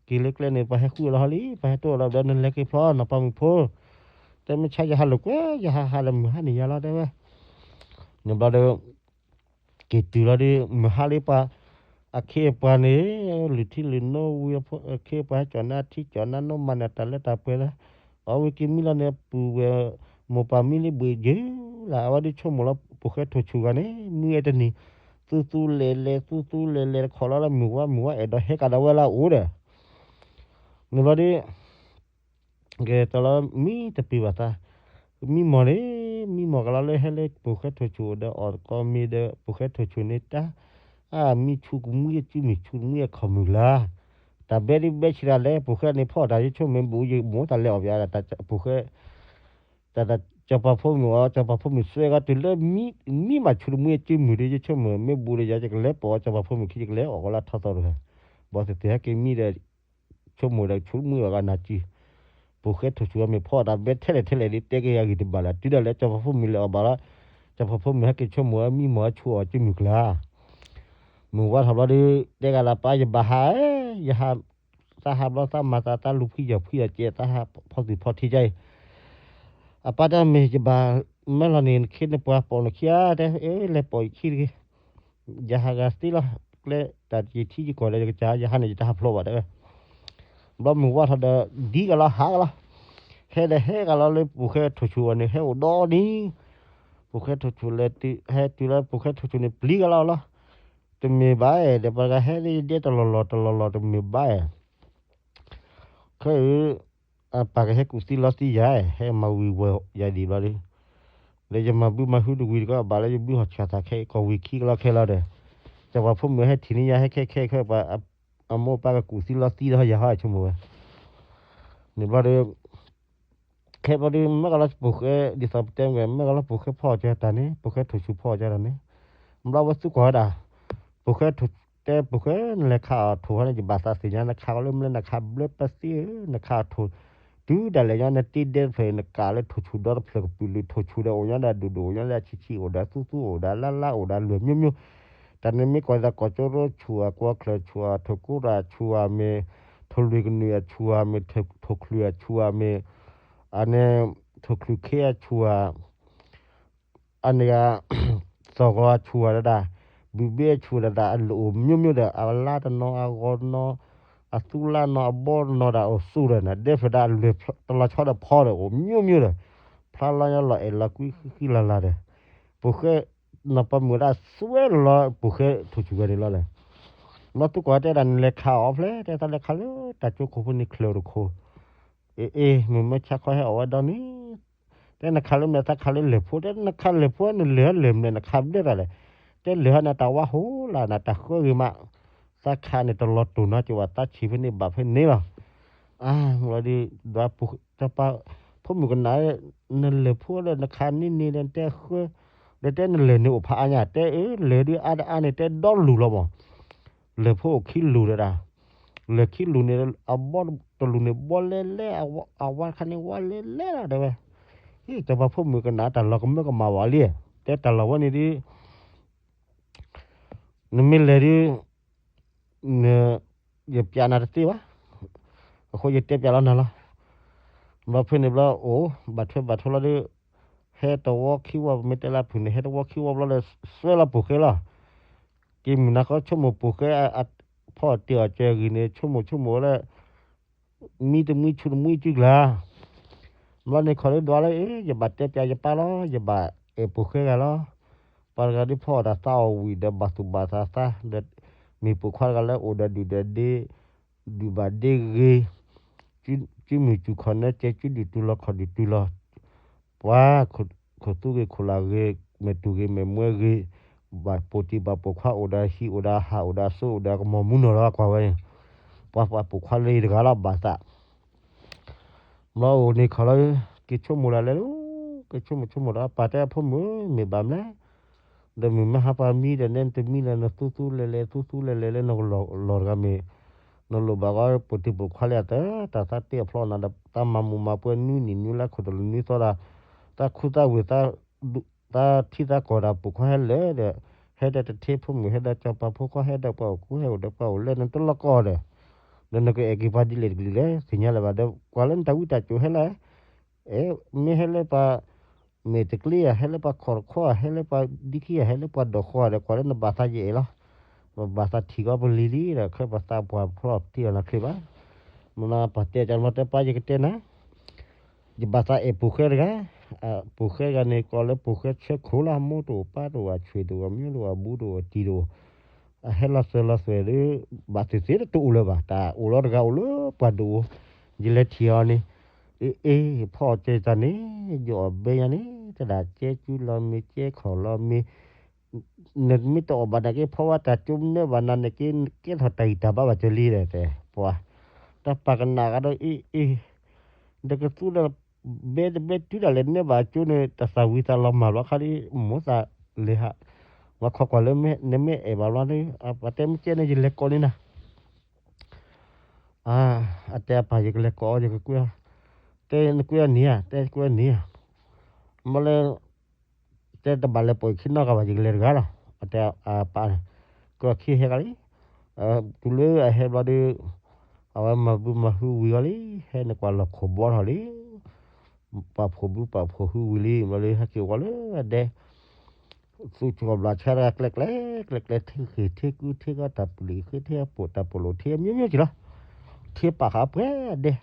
က့ၤလၢကျဲန့ၣ် ပှၤဟဲဃုအီၤလီၤဟီလံ ပှၤဟဲတိၢ်အီၤလီၤဘျီ နလဲၤက့ၤဖျိးနီၢ်ပၤမုၣ်ဖိ, တဲမ့ၢ်ဆါယဟးလိာ်ကွဲ ယဟးဟးလၢမုၢ်ဟါန့ၣ်ယၤလီၤ တဲဝဲ, န့ၣ်ဘျီဒီး က့ၤတုၤလီၤဒီး မုၢ်ဟါလံပှၤ အခ့အပှၤန့ၣ် လုၢ်ထံလုၢ်နိဝံၤ အခ့အပှၤဟဲကၠီၣ်နါထံကၠီၣ်နါနိ မၤန့ၢ်တၢ်လၢတၢ်ပှဲၤလၢ အဝဲက့ၤမံလီၤန့ၣ် ပုၢ်ဝဲၢ် မိၢ်ပၢ်မံလံဘှ့ၣ်ယုၢ်လၢ် အဝဲဒုးဆိကမိၣ်လီၤ ပူၤဃဲထိၣ်ဆူၣ်ဂၤန့ၣ် မံဝဲတနံၤ သူသူလဲၤလဲၤ သူသူလဲၤလဲၤ တခီလီၤလၢမုၢ်ဝါ မုၢ်ဝါအဲၣ်ဒိးဟဲကဒီးဝဲလၢအအိၣ်ဒီး န့ၣ်ဘျီဒီး ကဲတလီၤမံတပ့ၤဘၣ်သး, မံမီၢ်န့ၣ် မံမီၢ်ကလီလၢဟဲလၢပိာ်ဃဲထိၣ်ဆူၣ်အိၣ်ဒီးအီၣ်ကီမ့ၤဒီး ပိာ်ဃဲထိၣ်ဆူၣ်န့ၣ်တၢ် အမံဆူၣ်ကမှံအစုမုၢ်ဆူၣ်ကမှံအခီၣ်မုၢ်လၢ တၢ်ဘဲဒ်ဘဲဆံးဒၣ်လဲၣ် ပိာ်ဃဲန့ၣ်ဖီၣ်တၢ်ယဆိကမိၣ်ဘူးယမိၢ်တၢ်လဲၤအီၣ်ပယါ ပိာ်ဃဲ တၢ်တၢ်စီၤပၤဖိမုၣ်အီၤ စီၤပၤဖိမုၣ်စွဲဂီၤတုၤလၢ မံမးဆူၣ်တမှံအစုမုၢ်ဒီး ယဆိကမိၣ် မ့ၢ်ဘူးဒီးယၤ ယကလဲၤပိာ်အီၤ စီၤပၤဖိမုၣ်ခံ ယကလဲၤအီၣ်ကီလၢထီသီတဂၤ ဘီသ့ၣ်သ့ၣ်ဟဲက့ၤမံဒီး ဆိကမိၣ်ဒီးဆူၣ်တမှံအီၤဂၤနၤစု ပိာ်ဃဲထိၣ်ဆူၣ်အမ့ၢ်ဖီၣ်တၢ်ဘဲထဲလဲၣ်ထဲလဲၣ်ဒီး တဲက့ၤယၤဂ့ၢ်တဘၣ်လၢ တုၤဒၣ်လဲာ်စီၤပၤဖိမုၣ်လဲၤအီၣ်ဘၣ်လီၤ စီၤပၤဖိမုၣ်ဟဲက့ၤဆိကမိၣ်အမံမီၢ်အဆူၣ်အီၤစုမုၢ်ကျါ မုၢ်ဝါထီၣ်ဘျီဒီး တဲဂၤလၢပၢ်ယဘၣ်ဟး ယဟး သးဟးဘျီသးမၤသးသးလူၤဖှံယီၢ်ဖှံယီၢ်ကဲး သးဟးဖီသူၣ်ဖီထံကါအံၤ အပၢ်တဲမ့ၢ်ယဘၣ် မၢလီၤန့ၣ် နခ့နပှၤပိာ်နခံဧါ တဲ အ့ လဲၤပိာ်ယခံတဂ့ၤ ယဟးဂၤသ့လီၤ ကျဲတၢ်ယထံယကီၢ်ဒီးယကစၢ် ယဟးန့ၣ်ယတဟးဖျိးဘၣ်တဲဝဲ ဘျီမုၢ်ဝါထီၣ်ဒီး ဒ်ဂၤလီၤဟးဂၤလီၤ ဟဲဒီးဟဲဂၤလီၤလၢပိာ်ဃဲထိၣ်ဆူၣ်အီၤန့ၣ် ဟဲအိၣ်ဒီနံၤ ပိာ်ဃဲထိၣ်ဆူၣ်လဲၤတုၤ ဟဲတုၤလၢပိာ်ဃဲထိၣ်ဆူၣ်န့ၣ် ပျံၤဂၤလီၤလီၤ တမ့ၢ်ဘၣ်အဲၣ် ဒီးပှၤတဂၤဟဲဒ်ယဒဲတလီၢ်လီၢ်တလီၢ်လီၢ် တမ့ၢ်ဘၣ်အဲၣ် ခဲအံၤ အပၢ်ကဟဲကူၣ်သံလီသံယၤ ဟဲမၤဝံၤဝဲယၤဒံးဘျီဒီး ဒီးယမၤဘုမၤဟုတဝံၤတကီး ဘၣ်လၢယဘုဟီၣ်ဆၣ်သးခဲအံၤ ကီၢ်ဝံၤခံကလီခဲလီၤဒီး စီၤပၤဖိမုၣ်ဟဲထံၣ်န့ၢ်ယၤ ဟဲခဲခဲခဲပှၤ အမိၢ်ပၢ်ကကူၣ်သံလီသံဒီးယၤဟီ ဆိကမိၣ်ဝဲ န့ၣ်ဘျီဒီး ခဲဘျီဒီး မ့ၢ်ကလီၤပိာ်ဃဲ ဒ်သိးပတဲမ့ၢ် မ့ၢ်ကလီၤပိာ်ဃဲဖီၣ်အီၤကတၢၢ်န့ၣ် ပိာ်ဃဲထိၣ်ဆူၣ်ဖီၣ်အီၤကတၢၢ်န့ၣ် ဘျီဝဲသူၣ်ကီၢ်ဝဲဒၣ် ပိာ်ဃဲထိၣ် တဲပိာ်ဃဲ နလဲၤခးအီၣ်ထိၣ်ဟီန့ၣ် ယဘၣ်သးသ့ၣ်ညါ နခးကီးလၢမလဲ နခးဘျၢပသ့ဧၢ နခးအီၣ်ထိၣ် တုၤဒၣ်လဲာ်ညီ နတ့ဒဲတဖျၢၣ် နကးလၢထိၣ်ဆူၣ်ဒီတဖျၢၣ်ကပုာ်လုာ် ထိၣ်ဆူၣ်ဒီးအိၣ်ညီဒၣ်ဒိၣ်ဒိၣ် အိၣ်ညီဒၣ်ဆံးဆံး အိၣ်ဒီးသူသူ အိၣ်ဒီးလါလါ အိၣ်ဒီးလွဲၢ်မျိုးမျိုး တၢ်န့ၣ်မ့ၢ်ကွၢ်သး ကီၢ်ကၠိရိဆူၣ်ဧါ ကွီၢ်ချၢၣ်ဆူၣ်ဧါ ထိၣ်ကိရၣ်ဆူၣ်ဧါမ့ၢ် ထိၣ်လွံၢ်ကနွံၣ်အဆူၣ်ဧါမ့ၢ် ထိၣ်ချူၣ်အဆူၣ်ဧါမ့ၢ် အန့ၣ် ထိၣ်ချူၣ်ခ့အဆူၣ်ဧါ အန့ၣ်ဂၤ သီၣ်ဂီၤအဆူၣ်ဧါဒၣ် ဘုဘ့အဆူၣ်ဒၣ်ဒၣ် အလိၣ်အိၣ်မျိုးမျိုးဒီး အလါတနီၤ အဂီၤတနီၤ အသူလါနီၤ အဘီတနီၤဒၣ် အိၣ်သူဒီးန့ၣ် ဒဲဖျၢၣ်ဒၣ်အလွဲၢ်တလီၤဆီဒီးဖီဒီး အိၣ်မျိုးမျိုးဒီး ဖျါလီၤညီလီၤအဲၣ်လီၤကွံဃံဃံလၤလၤဒီး ပိာ်ဃဲ နီၢ်ပၤမုၣ်ဒၣ်စွဲလီၤ ပိာ်ဃဲထိၣ်ဆူၣ်ဝဲန့ၣ်လီၤလဲၣ် ဘျီသူၣ်ကီၢ်တဲဒၣ် နလဲၤခးအီၣ်ဖျဲၣ် တဲသးလဲၤခးလၢတၢ်ကၠိခိၣ်ဖိန့ၣ် ချၢၣ်တခိၣ် အ့ အ့ မုၢ်မၢဆါခီဟဲအီၣ်ဝဲဒီနံၤ တဲနခးလၢမလဲ သးခးလၢလဲၢ်ဖိ တဲနခးလဲၢ်ဖိ နလဲၢ်ဟီလဲၢ်မလဲ နခးဘျဲၣ်တၢ်လဲၣ် တဲလဲၢ်ဟီန့ၣ် တၢ်ဝါဟိလၢနတၢ်ဃၢဂ့ၤမး သးခးန့ၣ်တလီၤတိၢ်နီက့ၤဝဲ သးဆံးဖဲန့ၣ်ဘၣ်ဖဲန့ၣ်လီၤ အါ မ့ၢ်ဒီး ဒွးပူၤ တပၢ် ဖိမုၣ်ကနၣ် နလဲၢ်ဖိဒီး နခးန့ၢ်န့ၣ်ဒီး နတဲဃၢ ဒီးတဲနလဲၢ်န့ၣ်အိၣ်ဖးအါညါ တဲအၢ လဲၢ်ဒုးအါတအါန့ၣ် တဲဒီလူၢ်လီၤမး လဲၢ်ဖိအိၣ်ခံလူၢ်ဒီးဒၣ် လဲၢ်ခံလူၢ်န့ၣ် အဘီတလူၢ်န့ၣ် ဘီလဲလဲ အဝါတခါန့ၣ် ဝါလဲလဲလီၤ တဲဝဲ ဟံၣ် တပၢ်ဖိမုၣ်ကနၣ် တၢ်လီၤကမၢကမၣ်ဘၣ်လံ တဲတၢ်လီၤဝဲန့ၣ်ဒုး နမ့ၢ်လဲၤဒုး န ယပျးနၤတသ့ဘၣ်. အဃိယတဲပျးလီၤနၤလီၤ. ဘျီဖဲန့ၣ်ဘျီအိၣ် ဘၣ်ထွဲဘၣ်ထွဲလီၤဒီး ဟဲတဝီခံဝီ ပမ့ၢ်တဲလၢဖုၣ်န့ၣ် ဟဲတဝီခံဝီဘျီဒီး စွဲလီၤပိာ်ဃဲလီၤ. က့ၤမုၢ်နၤဃီဆိကမိၣ်ပိာ်ဃဲ ဖီၣ်တ့ၢ်အီၣ်စၢၤဂံၢ်န့ၣ် ဆိကမိၣ်ဆိကမိၣ်ဝဲလၢ မံတမှံဆူၣ်တမှံစုကျါ ဘျီန့ၣ်ခီၣ်လၢဒွးလၢ အ့ ယဘၣ်တဲပျးယပၢ်လီၤ ယဘၣ်အဲၣ်ပိာ်ဃဲဂၤလီၤ. ပှၤတဂၤဒ်ဖီၣ်အီၣ်တၢ်သးအီၣ်ဝံၣ်ဒီးဘၣ်သူၣ်ဘၣ်သးသး ဒီးမ့ၢ်ပိာ်ခွါတဂၤလၢအိၣ်ဒီးဒုၣ်ဒီးဒ့ ဒုၣ်ဘၣ်ဒ့ဂ့ၤ စုမုၢ်စူၢ်ခီၣ်နၢကဲ စုဒုၣ်တုၤလီၤခီၣ်ဒုၣ်တုၤလီၤ ပှၤ ခိၣ်သူဂ့ၤခိၣ်လာ်ဂ့ၤ မဲာ်တူၢ်ဂ့ၤမဲာ်မွဲဂ့ၤ ဘၣ်ပိာ်တံၢ်ဘၣ်ပိာ်ခွါအိၣ်ဒီးဟံၣ်အိၣ်ဒီးဟးအိၣ်ဒီးအစိအိၣ်ဒီးကမီၤမူနီၢ်လီၤကွၢ်ဝဲန့ၣ် ပှၤပှၤပိာ်ခွါလၢတဂၤလီၤဘၣ်သး ဘျီအိၣ်န့ၣ်ခီၣ်လီၤ က့ၤဆိကမိၣ်လၢလဲၤလီၤ က့ၤဆိကမိၣ်ဆိကမိၣ်ဒီးပၢ်တဲအဖိမုၣ် မ့ၢ်ဘၣ်မလဲၣ် ဒီးမုၢ်မ့ၢ်ဟါပှၤမံဒီးနဲနတမံလၢနသူသူလဲၤလဲၤသူသူလဲၤလဲၤလၢနကလီၢ်တဂၤမ့ၢ် နလိၣ်ဘၣ်ဂီၢ်ပိာ်တံၢ်ပိာ်ခွါလၢအသး တၢ်သးတ့အဖျီနၤဒီး သးမၤမူးမၤပွဲနွံနံၣ်နွံလါခိၣ်တလၢနွံသီဒီး သးခူသးဝ့ၢ် သးထံသးကီၢ်ဒီးပိာ်ခွါဟဲလၢာ်ဒီး ဟဲဒီးတထ့ဖိမုၣ် ဟဲဒီးစီၤပၤဖိခွါ ဟဲဒီးပှၤအိၣ်ကူဟဲအိၣ်ဒီးပှၤအိၣ်လဲၣ် နတလီၢ်ကီၢ်ဒီး ဒီးနကအဲၣ်က့ၤပှၤဒ်လဲၣ်တကလုာ်လဲၣ် သ့ၣ်ညါလၢၤဘၣ်ဒီး ကွၢ်လၢနတၢ်ဝံတၢ်စိၤဟဲလၢာ် အဲ မ့ၢ်ဟဲလၢပှၤ မဲာ်တကျ့ဧါ ဟဲလၢပှၤခီၣ်တခီဧါ ဟဲလၢပှၤဒံခံဧါ ဟဲလၢပှၤဒိးဃီဧါဒီး ကွၢ်လၢနဘၣ်သးယအဲၣ်လီၤ. ပဘၣ်သးထံၣ်ကီးပလံၤလံဒီး ခဲပသးပှၢ်ဖျီၣ်တံၢ်အီၤနချ့ဘၣ်. မနပှၤတဲကလီၤတဲပၢ်ယကတဲနၤ ယဘၣ်သးအဲၣ်ပိာ်ဃဲတဂၤ ပိာ်ဃဲတဂၤန့ၣ် ကီးလၢပိာ်ဃဲဆၢခိၣ်လၢအမိၢ်တအိၣ်ပၢ်တအိၣ်အဆွေတအိၣ်အမျိုးတအိၣ်အဘူးတအိၣ်အတံၤတအိၣ် အဟဲလီၤစၢၤလီၤသွဲၣ်ဒီး ဘၣ်သ့ၣ်သ့ၣ်တအိၣ်လၢၤဘၣ် တၢ်အိၣ်လီၤတဂၤအိၣ်လၢပှၤဒိၣ် ယလဲၤထံၣ်အီၤန့ၣ် အ့ အ့ ဖီၣ်အီၣ်ကဲတၢ်န့ၣ် ယအီၣ်ဘဲညါန့ၣ် တဒၣ်ကဲကၠူလီၤမ့ၤ ကဲခီၣ်လီၤမ့ၤ နမ့ၢ်တအီၣ်ဘၣ်နာ်က့ ဖီဝါတၢ်ကၠိနၢဘၣ်နၤန့ၣ်က့ ကဲထီၣ်တၢ်ဂံၢ်တၢ်ဘါဘၣ်ကလံဒီးတဲ ပှၤ တၢ်ပာ်ကနၣ်ကဒီးအ့ၣ်အ့ၣ် ဒီးကသူဒီး ဘဲတဘဲတုၤဒၣ်လဲာ်နၢဘၣ်ကၠိန့ၣ် တၢ်သၣ်ဝံၤသးလီၤမၢ်လီၤခါဒ် မိၢ်သးလဲၤဟး ဝဲခီကွၢ်လၢ နမ့ၢ်အဲၣ်ဘၣ်လီၤဒီး ပှၤတဲမ့ၢ်ကဲန့ၣ် ယလဲၤကိးန့ၢ်နၤ အတဲအပၢ် ယကလဲၤကိးအီၤ ယကကွၢ်, တဲနကွၢ်နံၤဧါ, တဲကွၢ်နံၤဧါ, မ့ၢ်လၢ တဲတဘၣ်လဲၤပိာ်ယခံနီတဂၤဘၣ် ယကလဲၤတဂၤလီၤ. အတဲအပၢ်န့ၣ် ကွၢ်ခံဟဲဂၤလံ, တုၤလၢအဟဲဘျီဒီး အဝဲမၤဘုမၤဟုဝံၤဂီၤလံ, ဟဲနကွၢ်လီၢ်ခိၣ်ဘီထီၣ်လံ, ပာ်ဖှိၣ်ဘုပာ်ဖှိၣ်ဟုဝံၤလံ, ဘျီဒီးဟဲက့ၤအိၣ်ဝဲလၢအဒဲ သူၣ်ကဘျးဆါတဂၤကျဲကျဲ, ကျဲကျဲ ထံဃ့ၢ်ထံကုထံဂီၤ တၢ်ပျံၤဃ့ထံအပိာ် တၢ်ပိာ်လိာ်ထံအမျိုးမျိုးက့ၤလီၤ. ထံပာ်ဃာ်အပှဲၤဒဲး,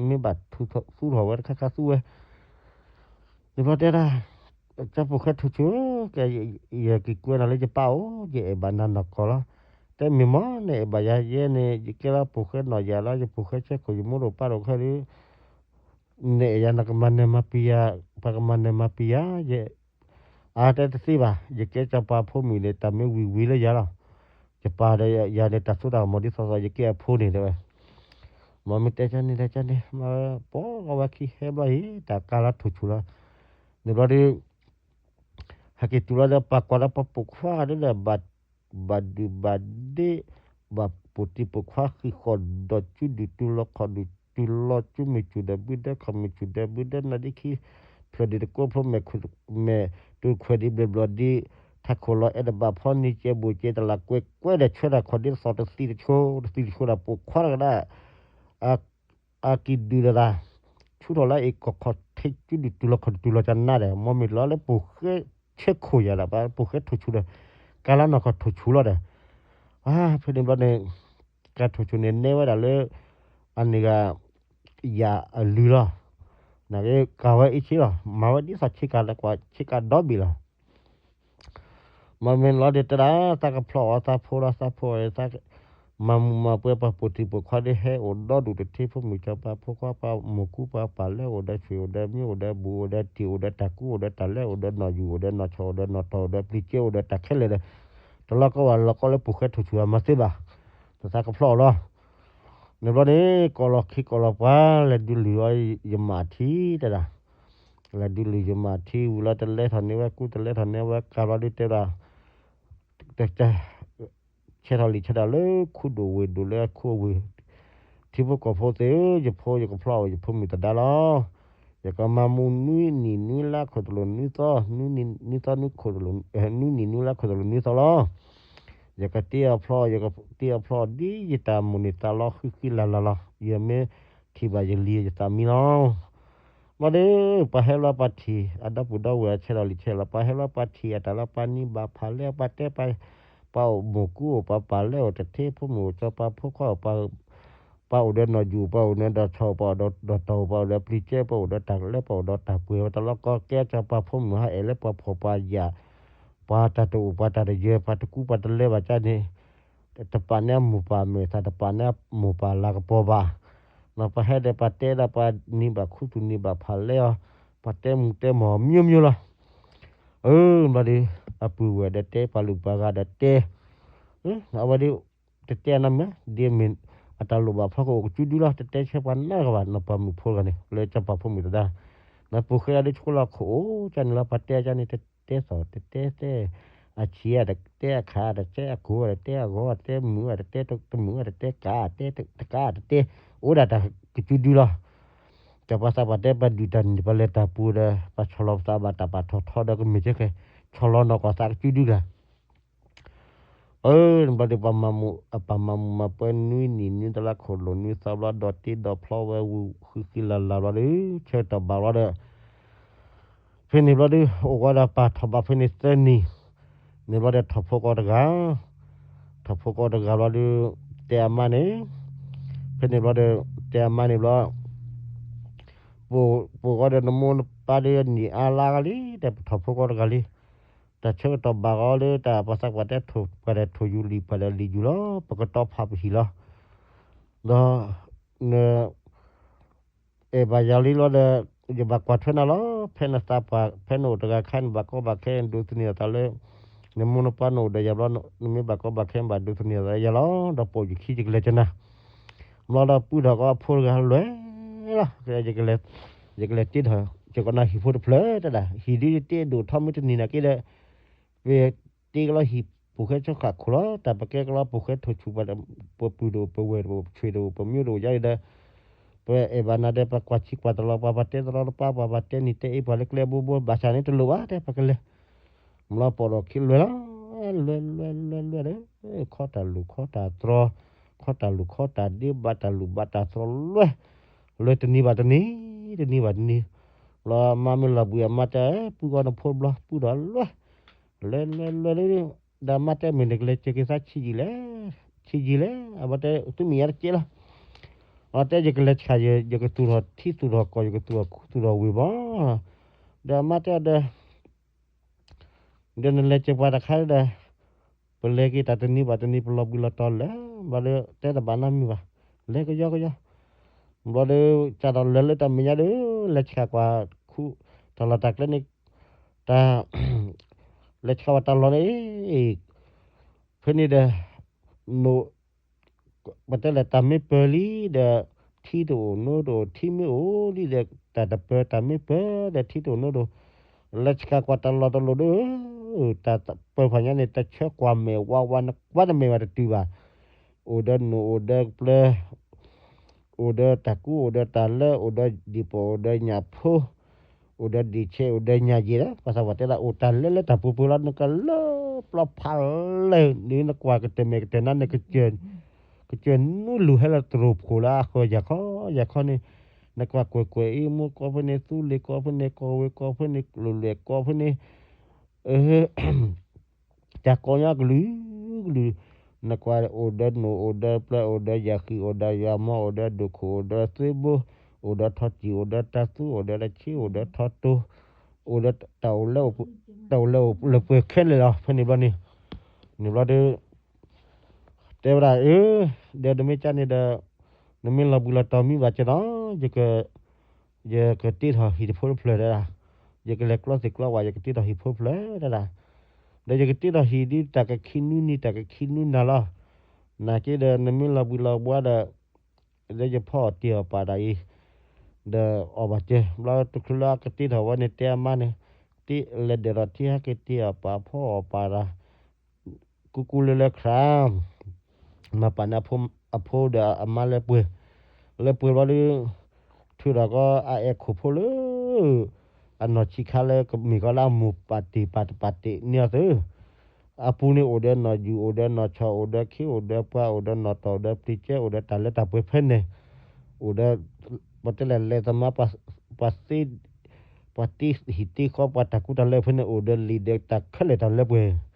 မ့ၢ်ဘၣ်သူထီၣ်ဝဲတခါခါသူဝဲ, န့ၣ်ဘျီတဲဒၣ်, ကၠီပိာ်ဃဲထူၣ်ဆူၣ်, ယက့ၤကွဲနၤလၢယပၢ်အိၣ်, ယအဲၣ်ဘၣ်နၤနီၢ်ကီၢ်လီၤ. တဲမ့ၢ်မ့ၢ်နအဲၣ်ဘၣ်ယၤယဲန့ၣ် ယကဲလၢပိာ်ဃဲနီၢ်ယၤလီၤ, ယပိာ်ဃဲဆဲခိၣ် ယမိၢ်ဒိၣ်ပၢ်ဒိၣ်ခဲဒုး နအဲၣ်ယၤ နကမၤနၢၤမၤပျံၤယၤ, ပှၤကမၤနၢၤမၤပျံၤယၤ, ယ အါတဲတသ့ဘၣ်, ယကဲစီၤပၤဖိမုၣ်န့ၣ် တၢ်မ့ၢ်ဝံၤဝံၤလၢယၤလီၤ. ယပၢ်ဒီးယၤန့ၣ် တၢ်စိတၢ်ကမီၤဒ်သိးသိး ယကဲအဖိန့ၣ်တဲဝဲ, မ့ၢ်မ့ၢ်တဲကၠီန့ၣ် တဲကၠီန့ၣ်, မ့ၢ်ပိာ်ဝဲခံဟဲဘျီအံၤ တၢ်ကါလီၤထူၣ်ဆူၣ်လီၤ. န့ၣ်ဘျီဒီး ဟဲက့ၤတုၤလီၤဒီး ပှၤကွၢ်လၢပှၤပိာ်ခွါဂၤဒ်လဲၣ် ဘၣ်ဒုးဘၣ်ဒ့, ဘၣ်ပိာ်တံၢ်ပိာ်ခွါဃံးဃီၣ်ဒီး ကၠူဒုၣ်တူၢ်လီၤခီၣ်ဒုၣ်တူၢ်လီၤ ကၠူမ့ၢ်စူၣ်ဒီးဘုဒၢ ခီၣ်မ့ၢ်စူၣ်ဒီးဘုဒၢ နါဒ့ခံ ဖျၢၣ်ဒုၣ်တကိးဖိမဲာ်မဲာ် တူၢ်ခွဲးဒံးဘျီးဘျီးဒံး ထးခိၣ်လီၤအဲၣ်တဘၣ်ဖီနံၤ ကဲဘူးကဲတလးကွဲးကွဲးဒီး ဆှၢတၢ်ခီၣ်ဒ်သိးတသံတဆိ တသံတဆိဒီး ပိာ်ခွါတဂၤဒၣ် အကံၣ်ဒုၣ်တဂၤ ဆူၣ်ထီၣ်လၢအံၤကီၢ်ခီၣ်ထံးကၠူဒုၣ်တူၢ်လီၤခီၣ်ဒုၣ်တူၢ်လီၤကနါဒီး မ့ၢ်မ့ၢ်လီၤလၢပိာ်ဃဲဆဲခိၣ်ယၤဒီး ပိာ်ဃဲထူၣ်ဆူၣ်ဒီး ကါလီၤနီၢ်ခီၣ်ထူၣ်ဆူၣ်လီၤဒီး ဖဲန့ၣ်ဘျီန့ၣ် ကါထူၣ်ဆူၣ်န့ၣ်နဲဝဲဒၣ်လၢ အန့ၣ်ဂၤ ယၤအလုၢ်လီၤ. နကကၤဝဲအ့ၣ်ဆ့လီၤ မၤဝဲဒ်သိးဆ့ကၤလၢကွၢ်ဆ့ကၤဒီဘ့ၣ်လီၤ. မ့မ့ၢ်လီၤဒီးတဲဒၣ် သးကဖျီၣ်အီၤသးဖိလီၤ သးဖိအီၤ မၤမူးမၤပွဲပှၤပိာ်တံၢ်ပိာ်ခွါဒီး ဟဲအိၣ်ဒီဒူၣ်တထံဖိမုၣ်ကၠီပှၤဖိခွါ ပှၤမိၢ်ကူပှၤပၢ်လဲအိၣ်ဒီး ဆွေအိၣ်ဒီး မျိုးအိၣ်ဒီး ဘူးအိၣ်ဒီး တံၢ်အိၣ်ဒီး တၢ်ကူအိၣ်ဒီး တၢ်လဲအိၣ်ဒီး နီၢ်ယူၢ်အိၣ်ဒီး နီၢ်ဆီၣ်အိၣ်ဒီး နီၢ်တီၢ်အိၣ်ဒီး ပျံၤကဲအိၣ်ဒီး တၢ်ခဲလၢာ်ဒီး တလီၢ်ကီၢ်ဝဲလီၢ်ကီၢ်လၢပိာ်ဃဲထူၣ်ဆူၣ်အမၤသ့ဘၣ်. တသးကဖျီၣ်အီၤလီၤ. န့ၣ်ဘျီန့ၣ် ကိးလီၤခံကိးလီၤပှၤ လဲၤဒုးလုၢ်အီၤယမၢ်ထံတဲဒၣ် လဲၤဒုးလုၢ်ယမၢ်ထံဝံၤလီၤ တလဲထီၣ်န့ၢ်ဝဲကူ တလဲထီၣ်န့ၢ်ဝဲကၤဘျီဒုးတဲဒၣ် ဆဲးထီၣ်လံာ်ဆဲးထီၣ်လၢခူဒိၣ်ဝ့ၢ်ဒိၣ်လၢအခူအဝ့ၢ်, ထံဖိကီၢ်ဖိသ့ၣ်ဧၢ, ယဖိယကဖျီၣ်အိၣ်ယဖိမုၣ်သဒါလီၤ. ယကမၤမူးနွံနံၣ်နွံလါခိၣ်သလိာ်နွံသီ, နွံနံၣ်နွံသီနွံခိၣ်သလိာ်, နွံနံၣ်နွံလါခိၣ်သလိာ်နွံသီလီၤ. ယကတ့အီၤဖျီ, ယကတ့အီၤဖျီဒ်ယတၢ်မိၣ်န့ၢ်သးလီၤဃံဃံလၤလၤလီၤ. ယမ့ၢ်ထံၣ်ဘၣ်ယလံၤယသးမံလီၤ. ဘျီဒီး ပှၤဟဲလီၤပှၤထံၣ် အဒီပုၢ်ဒီဝဲၢ်အဆဲးထီၣ်လံာ်ဆဲးလီၤ ပှၤဟဲလီၤပှၤထံၣ်အတၢ်လီၤ ပှၤနံၤဘၣ်ဖးလဲ ပှၤတဲ ပှၤအိၣ်မိၢ်ကူအိၣ် ပှၤပၢ်လဲအိၣ် တထံဖိမုၣ်အိၣ် ကၠီပှၤဖိခွါအိၣ် ပှၤအိၣ်ဒီးနီၢ်ယူၢ် ပှၤအိၣ်ဒီးနီၢ်ဆီၣ် ပှၤအိၣ်ဒီးနီၢ်တီၢ် ပှၤအိၣ်ဒီးပျံၤကဲ ပှၤအိၣ်ဒီးတၢ်လဲ ပှၤအိၣ်ဒီးတၢ်ပှဲၤ ပှၤတလီၢ်ကီၢ်ကဲကၠီပှၤဖိမုၣ်ဟးအဲၣ်လၢပှၤဖှီၣ်ပှၤယာ် ပှၤတၢ်တအိၣ်ပှၤတၢ်တယၢၤ ပှၤတကူပှၤတလဲဘၣ်ကၠါန့ၣ် တပာ်န့ၢ်အမိၢ်ပၢ်မဲာ်သၣ် တပာ်န့ၢ်အမိၢ်ပၢ်လၤကပီၤဘၣ်. ပှၤဟဲဒီးပှၤတဲဒၣ်ပှၤနံၤဘၣ်ခူသူၣ်နံၤဘၣ်ဖးလဲအီၤ ပှၤတဲမူးတဲမီၢ်မံၤမံၤလီၤ. အၢ ဘျီဒီး အပုၢ်ဝဲၢ်ဒီးတဲ ပှၤလုၢ်ပှၤဂၤဒီးတဲ အဝဲဒီး တတဲအနၢ်မ့ၢ် ဒ်မ့ၢ်အတၢ်လိၣ်ဘၣ်ဖီကအိၣ်ကစုဒုလီၤ တတဲဆၢပှၤနီတဂၤဘၣ် နီၢ်ပှၤမုၣ်ဖိတဂၤန့ၣ် လၢကၠီပှၤဖိမုၣ်သဒါ နီၢ်ပိာ်ဃဲအဒိဆိလီၤခိၣ်အိၣ်ကၠါန့ၣ်လီၤ ပှၤတဲကၠါန့ၣ် တတဲသီၣ် တတဲသဲ အဆံး တတဲအခါ တတဲအကိၢ် တတဲအဂီၤ တတဲမုာ် တတဲတမုာ် တတဲကး တတဲတကး တတဲ အိၣ်ဒၣ်တၢ်ကစုဒုလီၤ. ကၠီပှၤသးပှၢ်တဲ ပှၤဒုးတၢ်နံၤ ပှၤလဲၤတၢ်ပူၤဒီး ပှၤဆီၣ်လီၤပသးဘၣ်တၢ်ပာ်ထီၣ်ထီဒီးကမ့ၢ်ကဲကဲ ဆီၣ်လီၤနီၢ်ကီၢ်သးကစုဒုလီၤ. အၢ ဘျီဒီး ပှၤမၤမူး အပၢ်မၤမူးမၤပွဲနွံနံၣ်နွံသီလါခိၣ်လိာ်နွံသီဘျီ ဒီးတ့ဒီးဖျီဝဲဝံၤဃံဃံလၤလၤဘျီဒီး ဆၢကတီၢ်ဘၣ်ဘျီဒီး ဖဲန့ၣ်ဘျီဒီး အိၣ်ဝဲဒီးပာ်ထီၣ်ဘၣ်ဖဲန့ၣ်သၢနံၣ် န့ၣ်ဘျီဒီးထီၣ်ဖိကီၢ်တဂၤ ထီၣ်ဖိကီၢ်တဂၤဘျီဒီး တဲအမါန့ၣ် ဖဲန့ၣ်ဘျီဒီး တဲအမါန့ၣ်ဘျီ ပ ပှၤဂီၢ်ဒီးနမိၢ်နပၢ်ဒီးနံၣ်အါလါဂၤလံ တဲပထီၣ်ဖိကီၢ်တဂၤလံ တၢ်ဆၢကတီၢ်ဘၣ်ဂီၤလၢတၢ်ပှၤသးပှၢ်တဲထိၣ် ပှၤဒီးထိၣ်ယူၤလံာ် ပှၤဒီးလံာ်ယူၤလီၤ ပကတီဖးပဟံၣ်လီၤ ဒီး န အဲၣ်ဘၣ်ယၤလံလီၤဒီး ယဘၣ်ကွၢ်ထွဲနၤလီၤ. ဖဲနသးပှၢ် ဖဲနအိၣ်တဂၤခါ နဘၣ်ကီဘၣ်ခဲ နဒိးသန့ၤအသးလၢ နမိၢ်နပၢ်နအိၣ်ဒီးယၤဘျီ နမ့ၢ်ဘၣ်ကီဘၣ်ခဲ ဘၣ်ဒိးသန့ၤအသးလၢယၤလီၤ. ဒီးပိာ်ယခံ ယကလဲၤကနၤ ဘျီဒီးပုၢ်ဒီးကီအဖိတဂၤလွဲၢ်လီၤ. ယကလဲၤတ့ထီၣ် ယကနၣ်ဟံၣ်ဖိတဖျၢၣ်တဒၣ် ဟံၣ်ဒ်ယတ့အဒိၣ်ထီၣ်မ့ၢ်တနံၤနာ်က့ဒီး ပတ့ကလီဟံၣ်ပူၤဃဲဆိဃာ်ခိၣ်လီၤ. တၢ်ပကဲကလီပူၤဃဲထိၣ်ဆူၣ် ပပုၢ်တအိၣ် ပဝဲၢ်တအိၣ် ပဆွေတအိၣ် ပမျိုးတအိၣ်ယါဒီး ပအဲၣ်ဘၣ်နၤဒီး ပကွၢ်ဆံးကွၢ်တလီၤ ပှၤပှၤတဲတရီတပါ ပှၤပှၤတဲနံၤတဲအ့ ပှၤလၢကျဲဘိဘိ ဘၣ်ဆၣ်န့ၣ်တလိၣ်ဘၣ် တဲပကလဲၤ ဘျီပိာ်ဒီးခံလွဲၢ်လီၤ. လွဲၢ်လွဲၢ်လွဲၢ်လွဲၢ်ဒီး ခီတၢ်လူၢ်ခီတၢ်တြီ ခီတၢ်လူၢ်ခီတၢ်ဒ့ ဘၣ်တၢ်လူၢ်ဘၣ်တၢ်တြီလွဲၢ် လွဲၢ်တနံၤဘၣ်တနံၤ တနံၤဘၣ်တနံၤ ဘျီမါမ့ၢ်လီၤဘှံးအမါတဲ ပုၢ်ဂီၢ်နဖိဘျီ ပုၢ်ဒီးလွဲၢ် လွဲၢ်လွဲၢ်လွဲၢ်လၢ ဒီးမါတဲမ့ၢ်နကလဲၤစၢၤက့ၤသးဆံးယံာ်လဲၣ် ဆံးယံာ်လဲၣ် အဝဲတဲသုမ့ၢ်ညါတကဲလီၤ အတဲယကလဲၤဆှၢယ ယကသူၣ်ထီၣ်ထံသူၣ်ထီၣ်ကီၢ် ယကသူၣ်ထီၣ်ခူသူၣ်ထီၣ်ဝ့ၢ်ဘၣ် ဒီးမါတဲဒီး ဒီးနလဲၤစၢၤပှၤတခါဒီး ပလဲၤက့ၤတၢ်တနံၤဘၣ်တနံၤ ပလီၤဘှံးလီၤတီၤလဲၣ် ဘျီဒီးတဲတဘၣ်နီတမံၤဘၣ် လဲၤကယီကယီ ဘျီဒီး စးထီၣ်လဲၤလၢတၢ်မဲာ်ညါဒီး လဲၤဆှၢကွၢ်ခူ တၢ်လီၢ်တၢ်ကျဲန့ၣ် တၢ် လဲၤဆှၢဝဲတၢ်လီၢ်န့ၣ် ဖဲန့ၣ်ဒီး နိၣ် ပတဲလဲၣ်တၢ်မ့ၢ်ပၢၤလံဒီး ထံတအိၣ်နိတအိၣ် ထံမ့ၢ်အိၣ်လံဒီး တၢ်တပၢၤ တၢ်မ့ၢ်ပၢၤဒီး ထံတအိၣ်နိတအိၣ် လဲၤဆှၢကွၢ်တၢ်လီၢ်တလီၢ်ဒီး တၢ်ပၢၤဖးညါန့ၣ် တဆၢကွၢ်မဲာ်ဝါဝါ နကွၢ်တမဲာ်ဘၣ်တတုၤဘၣ် အိၣ်ဒီးနိၣ် အိၣ်ဒီးပျၢၤ အိၣ်ဒီးတၢ်ကူ အိၣ်ဒီးတၢ်လၢ အိၣ်ဒီးဒံၣ်ပီၣ် အိၣ်ဒီးညၣ်ဖိ အိၣ်ဒီးဒံၣ်ဆဲး အိၣ်ဒီးညၣ်ယဲၢ်ဒီး ပှၤသးပှၢ်တဲဒၣ် အိၣ်တၢ်လၢလၢတၢ်ပူၤပူၤလီၤ နကလၢပျီဖးလဲၢ် နကွၢ်ကတၢၢ်မဲာ်ကတၢၢ်နါန့ၣ် ကစၢၢ်နွံလူၤဟဲလၢတရိာ်ဖိလၢအဃၢၤ ယၤခီယၤခီန့ၣ် နကွၢ်ကွဲၢ်ကွဲၢ်အ့မိၢ်ကီၢ်ဖဲန့ၣ် သူလ့ၤကီၢ်ဖဲန့ၣ် ကီၢ်ဝ့ၤကီၢ်ဖဲန့ၣ် လိၤလဲၣ်ကီၢ်ဖဲန့ၣ် တၢ်ကီညါကလုာ်ကလုာ် နကွၢ်အိၣ်ဒီးနိၣ် အိၣ်ဒီးပျၢၤ အိၣ်ဒီးယၤဃံၣ် အိၣ်ဒီးယၤမီ အိၣ်ဒီးဒိၣ်ခိၣ် အိၣ်ဒီးသ့ဘိ အိၣ်ဒီးထီၣ်စံၣ် အိၣ်ဒီးတၢ်သူ အိၣ်ဒီးတၢ်ဆ့ အိၣ်ဒီးထီၣ်တိ အိၣ်ဒီးတၢ်အိၣ်လၢ တၢ်အိၣ်လၢအိၣ်လၢပှဲၤခဲလၢာ်လီၤ ဖဲန့ၣ်ဘျီန့ၣ် န့ၣ်ဘျီဒီး တဲဝဲဒၣ် အၢ ဒီးနမ့ၢ်ကန့ၣ်ဒီး နမ့ၢ်လီၤဘှံးလီၤတီၤမံဘၣ်ကနီၤ ယကတ့ထီၣ်ဟံၣ်တဖိတဖျၢၣ်တဒၣ်, ယကလဲၤကျီသ့ၣ်ကျီဝၣ် ယကတ့ထီၣ်ဟံၣ်ဖိတဖျၢၣ်တဒၣ်, ဒီးယကတ့ထီၣ်ဟံၣ်ဒ်တၢ်ကခံနွံနံၤ တၢ်ကခံနွံနၤလီၤ. နာ်က့ဒီး နမ့ၢ်လီၤဘှံးလီၤဘှါဒီး လၢယဖီအီၣ်တ့ၢ်အီၣ်ပာ်ဒၣ်အံၤ, ဒီးအီၣ်ဘၣ်စၢၤ ဘျီတချုးလၢအကတ့ထီၣ်ဝဲန့ၣ် တဲအမါန့ၣ်, တ့လဲၤဒၢးထီၣ်ထံဟဲက့ၤတ့ၢ်အီၣ်ပာ် ဖီအီၣ်ပာ်တၢ် ကူကူလၢလၢခရၣ်, မၤပာ်န့ၢ်အဖိဒီးအမါလၢပှဲၤ, လၢပှဲၤဘျီဒီး ထုးထီၣ်ကီအအဲၣ်ခိၣ်ဖိလၢ အနီၢ်ဆံးခါလၢကမ့ၢ်ကီလၢအမိၢ်ပာ်တ့ၢ်ပာ်တပာ်တ့ၢ်န့ၢ်အီၤသု, အပူၤန့ၣ်အိၣ်ဒီးနီၢ်ယူၢ် အိၣ်ဒီးနီၢ်ဆီၣ် အိၣ်ဒီးခ့ အိၣ်ဒီးပှၤ အိၣ်ဒီးနီၢ်တီၢ် အိၣ်ဒီးပျံၤကဲ အိၣ်ဒီးတၢ်လၢတၢ်ပှဲၤဖဲန့ၣ်, အိၣ်ဒီး ပတဲလဲၣ်လဲၤသမါ ပှၤသ့ ပှၤတ့ဟံၣ်တ့ဃီ ပှၤတၢ်ကူတၢ်လၢဖဲန့ၣ် အိၣ်ဒီးလံာ်ဒီးတၢ်ခဲလၢာ်တၢ်လၢပှဲၤ,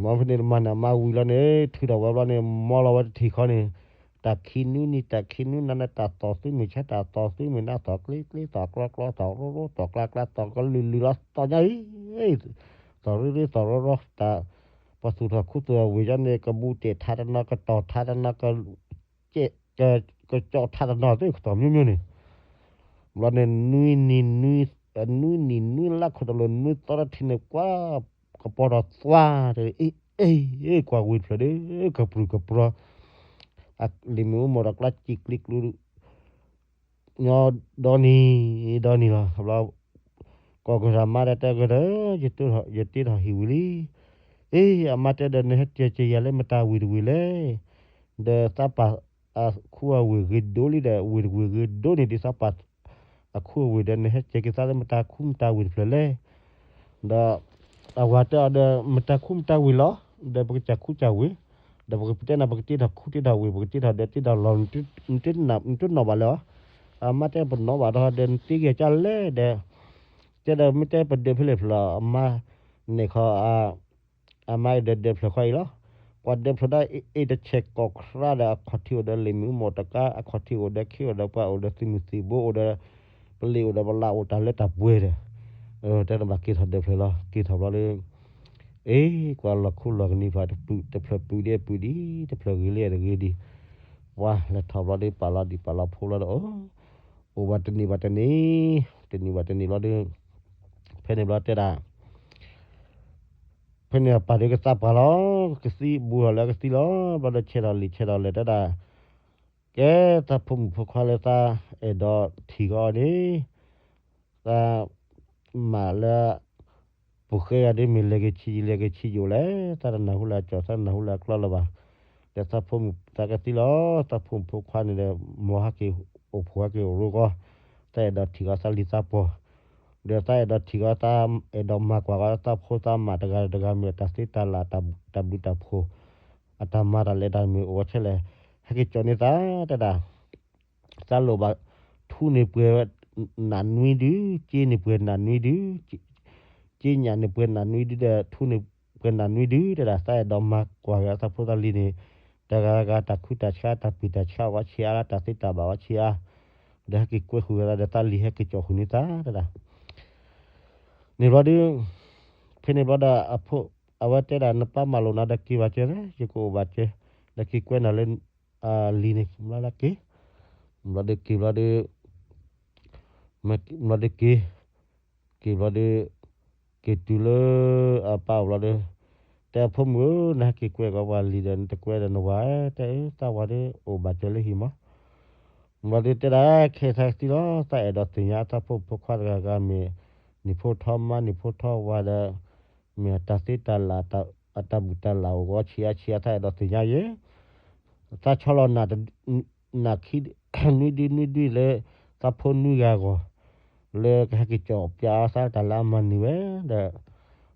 မ်ဖဲန့ၣ်မၤန့ၢ်အမါဝံၤလီၤန့ၣ် ထုးထီၣ်ဝဲဘျီန့ၣ် မီလီၤဝဲတထံၣ်ဃီန့ၣ်, တၢ်ခံနွံနံၤ တၢ်ခံနွံနၤန့ၣ် တၢ်သီၣ်သုမ့ၢ်ဆါ တၢ်သီၣ်သုမ့ၢ်နါ သီၣ်ကျ့ကျ့ သီၣ်ကျီကျီ သီၣ်ရိရိ သီၣ်ကျါကျါ သီၣ်ကလုာ်လုာ်လီၤ သီၣ်ညါအံၤ, သီၣ်ရ့ရ့ သီၣ်ရိရိ တၢ် ပှၤသူၣ်ထီၣ်ခူသူၣ်ထီၣ်ဝ့ၢ်ယါန့ၣ် ကဘူးတဲာ်ထါတနီၤ ကတီၢ်ထါတနီၤ က ကကၠီထါတနီၤသ့ၣ် ကတီၢ်မိမိန့ၣ်, ဘျီန့ၣ် နွံနံၤ နွံနံၤနွံလါခိၣ်တလိၣ် နွံသီတထံၣ်န့ၣ် ကွၢ်ကပီၤထီၣ်သွါ အ့ၣ် အ့ၣ် ကွၢ်ဝံၤတဖျၢၣ်ဒီး ကပြုၢ်ကပြီၤ လံာ်မ့ၣ်အူမီၢ်ဒီးကျါစံၣ်ကျံကျူ ညီဒီနံၤ ဒီနံၤလီၤ. ဘျီ ကီၢ်ကရၢမါတဲတဲကဒီး ယတ့ထီၣ်ဟံၣ်ဝံၤလံ. အ့ အမါတဲဒီး နဟဲတဲက့ၤယၤလၢမတၤဝံၤတဝံၤလဲၣ်. ဒီးသးပာ်အခူအဝ့ၢ်ဂ့ၤဒိၣ်လံဒီး ဝ့ၢ်တဝ့ၢ်ဂ့ၤဒိၣ်န့ၣ်ဒီး သးပာ်အခူအဝ့ၢ်ဒီး နဟဲတဲက့ၤသးလၢမတၤခူမတၤဝ့ၢ်တဖျၢၣ်လဲၣ်. ဒီး အဝၤတဲအီၤဒီး မတၤခူမတၤဝ့ၢ်လီၤ, ဒီးပကစၢ်ခူစၢ်ဝ့ၢ်, ဒီးပကတဲနၤ ပကတ့ထီၣ်ခူတ့ထီၣ်ဝ့ၢ် ပကတ့ထီၣ်ဒီးတ့ထီၣ်လီၢ် နတနီၣ်ဘၣ်လၢၤ. အမါတဲပနီၣ်ဘၣ်ဒီး ဒီးနတ့က့ၤကၢ်လဲၣ်ဒီး တဲဒီးမ့ၢ်တဲပဒၢးဖဲလဲၣ်ဖျၢၣ် အမါန့ၣ်ခီ အမါဒီးဒၢးဖျၢၣ်ဃီအံၤလီၤ. ကွၢ်ဒၢးဖျၢၣ်ဒီး အ့ၣ်တဆဲးကိးခရါဒီး အခီၣ်ထံးအိၣ်ဒီးလံာ်မ့ၣ်အူမီၢ်တကါ အခီၣ်ထံးအိၣ်ဒီးခ့အိၣ်ဒီးပှၤအိၣ်ဒီးသုးမုၢ်သံၣ်ဘိအိၣ်ဒီး ပလံၤအိၣ်ဒီးပလးအိၣ်တၢ်လၢတၢ်ပှဲၤဒီး တဲနဘၣ်က့ၤထီၣ်ဒၢးဖျၢၣ်လီၤ. က့ၤထီၣ်ဘျီဒီး အ့ ကွၢ်လီၢ်ခူလီၢ်ကနံၤဖျၢၣ်တဖျၢၣ်ပုၢ်ဒံးပုၢ်ဒံး တဖျၢၣ်ဂ့ၤလံတဂ့ၤဒံး ပှၤလဲၤထီၣ်ဘျီဒီး ပာ်လီၤဒံးပာ်လီၤဖိလီၤဒီး အိၣ်ဘၣ်တနံၤဘၣ်တနံၤ တနံၤဘၣ်တနံၤဘျီဒီး ဖဲန့ၣ်ဘျီတဲဒၣ် ဖဲန့ၣ်ပၢ်ဒီးကသးပှၢ်လီၤ, ကသံဘူးထီၣ်လၢကသံလီၤ, ဘျီဒီးဆဲးထီၣ်လံာ်ဆဲးထီၣ်လဲၣ်တဲဒၣ်, ကဲ သးဖိမုၣ်ဖိခွါလၢသးအဲၣ်ဒိးထံၣ်ဃီန့ၣ် သး မးလၢ ပူၤဃဲဂၤဒ်မ့ၢ်လဲၤက့ၤဆံး လဲၤက့ၤဆံးယိာ်လဲၣ်, သးတနၢ်ဟူလၢအကၠီၣ် သးတနၢ်ဟူလၢအကျီလၢၤဘၣ်. ဒီးသးဖိမုၣ်သးကသံလီၤ, သးဖိမုၣ်ဖိခွါန့ၣ်ဒီး မ်ဟဲက့ၤအိၣ်ဖှိၣ်ဟဲက့ၤအိၣ်ရိကီၢ်, သးအဲၣ်ဒိးထံၣ်ဃီသးလံသးပှီၢ်, ဒီးသးအဲၣ်ဒိးထံၣ်ဃီသး အဲၣ်ဒိးမၤကွၢ်ဃီသးဖိသးမးတဂၤတဂၤမ့ၢ်အတၢ်သ့တၢ်လၢ် တၢ်ဘျုးတၢ်ဖှိၣ် အတၢ်မၤတၢ်လဲၤတၢ်မ့ၢ်အိၣ်ဝဲဆဲလဲၣ်, ဟဲက့ၤကၠီၣ်န့ၢ်သးတဲဒၣ် သးလိၣ်ဘၣ် ထူန့ၢ်ပှဲၤနးနွံဒု, က့န့ၢ်ပှဲၤနးနွံဒု, က့ညၣ်န့ၢ်ပှဲၤနးနွံဒုဒီး ထူန့ၢ်ပှဲၤနးနွံဒုတဲဒၣ်, သးအဲၣ်ဒိးမၤကွၢ်က့ၤသးဖိသးလံၤန့ၣ် တဂၤဂၤတၢ်ခုတၢ်ဆါတၢ်ပှံၢ်တၢ်ဆါအီၣ်ဝဲဆံးအါ တၢ်သ့တၢ်ဘၣ်ဝဲဆံးအါ, ဒီးဟဲက့ၤကွဲဃုာ်ဝဲသးဒီးသးလံၤဟဲက့ၤကၠီၣ်ဃုာ်န့ၢ်သးတဲဒၣ် န့ၣ်ဘျီဒီး ဖဲန့ၣ်ဘျီဒီး အဝဲတဲဒၣ် နပၢ်မၤလိာ်နၤဒီးက့ၤဘၣ်စၢၤလဲၣ်, ယကအိၣ်ဘၣ်စၢၤ, ဒီးက့ၤကွဲနၤလၢ လံၤန့ၣ် ဘျီလၢက့ၤ, ဘျီဒီးက့ၤဘျီဒီး ဘျီဒီးက့ၤ, က့ၤဘျီဒီး က့ၤတုၤလၢအပၢ်အိၣ်ဘျီဒီး, တဲအဖိမုၣ်ဧၢ, နဟဲက့ၤကွဲကီးပှၤလံၤဒီး နတကွဲဒီးနဝၤဧၢ, တဲအၢ သးဝၤဒီးအိၣ်ဘၣ်စၢၤလၢဟံၣ်မး ဘျီဒီးတဲဒၣ် ခဲအံၤသးကသံလီၤ, သးအဲၣ်ဒိးသ့ၣ်ညါသးဖိမုၣ်ဖိခွါတဂၤဂၤမ့ၢ် နံၤဖိထီမါ နံၤဖိထီဝၤဒီး မ့ၢ်အတၢ်သ့တၢ်လၢ် အတၢ်ဘူၣ်တၢ်လၢ်အိၣ်ဂီၢ်ဆံးအါဆံးအါ သးအဲၣ်ဒိးသ့ၣ်ညါယဲ, သးဆီလီၤနၢ်ခံ နွံဒုနွံဒုလၢ သးဖိနွံဂၤအဂီၢ် လၢကဟဲက့ၤကၠီၣ်ပျးအီၤသးတၢ်လၢအမၤန့ၢ်ဝဲဒီး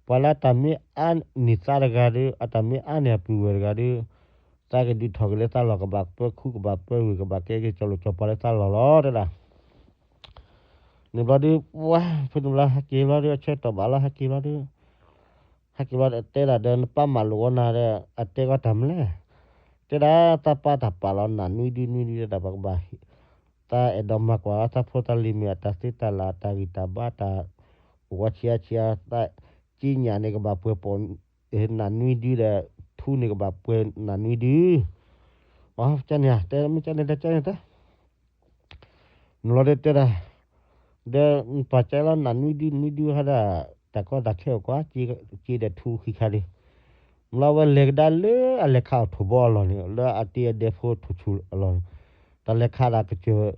ပှၤလၢအတၢ်မ့ၢ်အါန့ၢ်သးတဂၤဒီး အတၢ်မ့ၢ်အါန့ၢ်အပုၢ်ဝဲၢ်တဂၤဒီး သးကဒုးထီၣ်က့ၤလၢသးလီၢ် ကဘၣ်ပၢခူကဘၣ်ပၢဝ့ၢ် ကဘၣ်ကဲက့ၤကၠီၣ်လိာ်ကၠီၣ်ပၤလၢသးလီၢ်လီၤ တဲဒၣ် န့ၣ်ဘျီဒီး ပှၤဖဲန့ၣ်ဘျီ ဟဲက့ၤဘျီဒီး အဆၢကတီၢ်ဘၣ်လီၤ ဟဲက့ၤဘျီဒီး ဟဲက့ၤဘျီဒီး တဲဒၣ်ဒီး နပၢ်မၤလိာ်ဝဲနၤဒီး အတဲကီးတၢ်မနုၤလဲၣ်, တဲဒၣ် သးပၢ်တၢ်ပာ်လီၤနးနွံဒုနွံဒု တဲဒၣ် ပကဘၣ် သးအဲၣ်ဒိးမၤကွၢ်အီၤ သးဖိသးလံၤမ့ၢ်အတၢ်သ့တၢ်လၢ် အတၢ်ဂံၢ်တၢ်ဘါ တၢ်အိၣ်ဝဲဆံးအါဆံးအါ သးက့ညၣ်န့ၣ် ကဘၣ်ပှဲၤပိာ် နးနွံဒုဒီး ထူန့ၣ်ကဘၣ်ပှဲၤနးနွံဒု, အကန့ၣ် တဲမ့ၢ်ကန့ၣ် တဲကန့ၣ်တဲ နလီၤဒီးတဲဒၣ်, ဒီးပှၤကဲလီၤနးနွံဒုနွံဒုဟဲဒၣ် တၢ်ကီတၢ်ခဲအိၣ်ကွၢ်, က့ဒီးထူခံခါဒီး, မ့ၢ်လီၤဝဲလဲၤကဒါလၢအလဲၤခးအီၣ်ထိၣ်ဘီအလီၢ်န့ၣ် လၢအတ့အဒဲဖိထိၣ်ဆူၣ်အလီၢ်န့ၣ်, တၢ်လဲၤခးဒၣ်ကစၢၢ်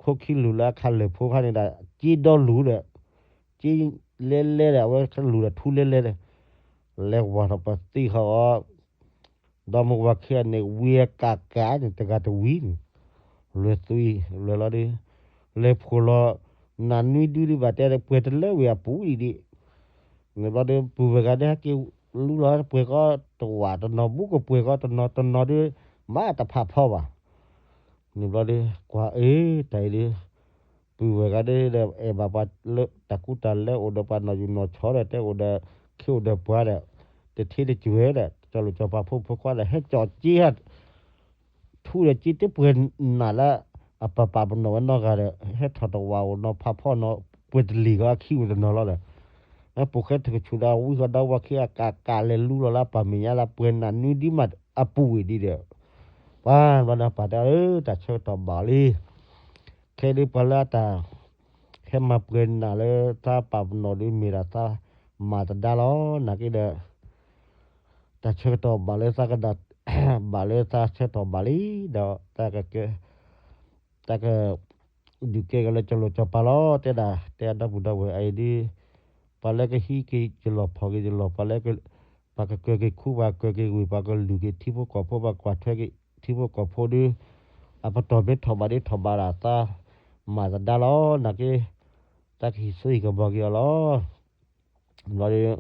ခိၣ်ခံလူၤလၢအခးလၢၢ်ဖိခါန့ၣ်ဒၣ် က့ဒီလူၤဒီး, က့လဲလဲဒီး အဝဲလူၤဒီးထူလဲလဲဒီး, လဲၤဝၤထီၣ်ပသံဃီအီၤ ဒီးမ့ၢ်ဝၤခံဂၤန့ၣ် ဝံအကးကးန့ၣ် တဂၤတဝံၤန့ၣ်, လဲၤသွံ, လဲၤလီၤဒီး, လဲၤဖှိၣ်လီၤ, နးနွံဒုဒုဘၣ်တဲပှဲၤတလၢဝံၤအပူၤဒံးဒံး, န့ၣ်ဘျီဒီး ပုၢ်ဝဲၢ်ဂၤဒီးဟဲက့ၤလူလီၤ ပှဲၤကီတဝာ်တနီၤ ဘူးကပှဲၤကီတနီၤတနီၤဒီး, မ့ၢ်တဖးဖီဘၣ် န့ၣ်ဘျီဒီး ကွၢ်အ့ၣ် တၢ်အံၤဒီး, ပုၢ်ဝဲၢ်ဂၤဒီး အဲၣ်ဘၣ်ပှၤလၢတၢ်ကူတၢ်လဲ အိၣ်ဒီးပှၤနီၢ်ယူၢ်နီၢ်ဆီဒီး တဲအိၣ်ဒီးခ့အိၣ်ဒီးပှၤဒီး, တထ့တကွဲၤဒီး ကၠီၤလိာ်ကၠီၤပၤဖိဖိခွါဒီး ဟဲကၠီၤက့ ထူဒီးက့တပှဲၤနးလၢ အပာ်ပာ်ပနီၣ်ဝဲနီတဂၤဒီး ဟဲထီၣ်တဝာ်အိၣ်နီၤဖးဖီနီၤ ပှဲၤတလံၤဃီအခံဝဲတနီၤလီၤဒီး, ပှဲၤဃဲထူၣ်ကဆူၣ်ဒီးဝံဃီဒီးဝၤခံဂၤကးကးလဲၤလူလီၤလၢပာ်မဲာ်ညါလၢပှဲၤနးနွံဒုမးအပူၤဝံၤဒံးဒီး, ပှၤဘျီဒီးပာ်တဲဧၢ တၢ်ဆၢကတီၢ်ဘၣ်လံ ခဲဒုးပှၤလၢအတၢ် ဟဲမၤပှဲၤနးလၢသးပာ်ပနီၣ်ဒုးမ့ၢ်ဒၣ်သးမၤသဒါလီၤ နာ်က့ဒီး တၢ်ဆၢကတီၢ်ဘၣ်လၢသးကဒၣ် ဘၣ်လၢသးဆၢကတီၢ်ဘၣ်လံ ဒီး တၢ်က ဒုးကဲက့ၤလၢကၠီၤလိာ်ကၠီၤပၤလီၤ တဲဒၣ် တဲအဒီပုၢ်ဒီဝဲၢ်အံၤဒုး ပှၤလၢကဟံးက့ၤယလီၢ်ဖီၣ်က့ၤယလီၢ် ပှၤလၢ ပှၤကကၢၤက့ၤခူ ပှၤကကၢၤက့ၤဝ့ၢ် ပှၤကလုၢ်က့ၤထံဖိကီၢ်ဖိ ပှၤကွၢ်ထွဲက့ၤထံဖိကီၢ်ဖိဒုး အပတီၢ်မ့ၢ်ထီၣ်ဘၣ်ဒုးထီၣ်ဘၣ်ဒၣ်သး မၤသဒါလီၤ နာ်က့ သးကဟံးစိဟံးကမီၤက့ၤအီၤလီၤ ဘျီဒီး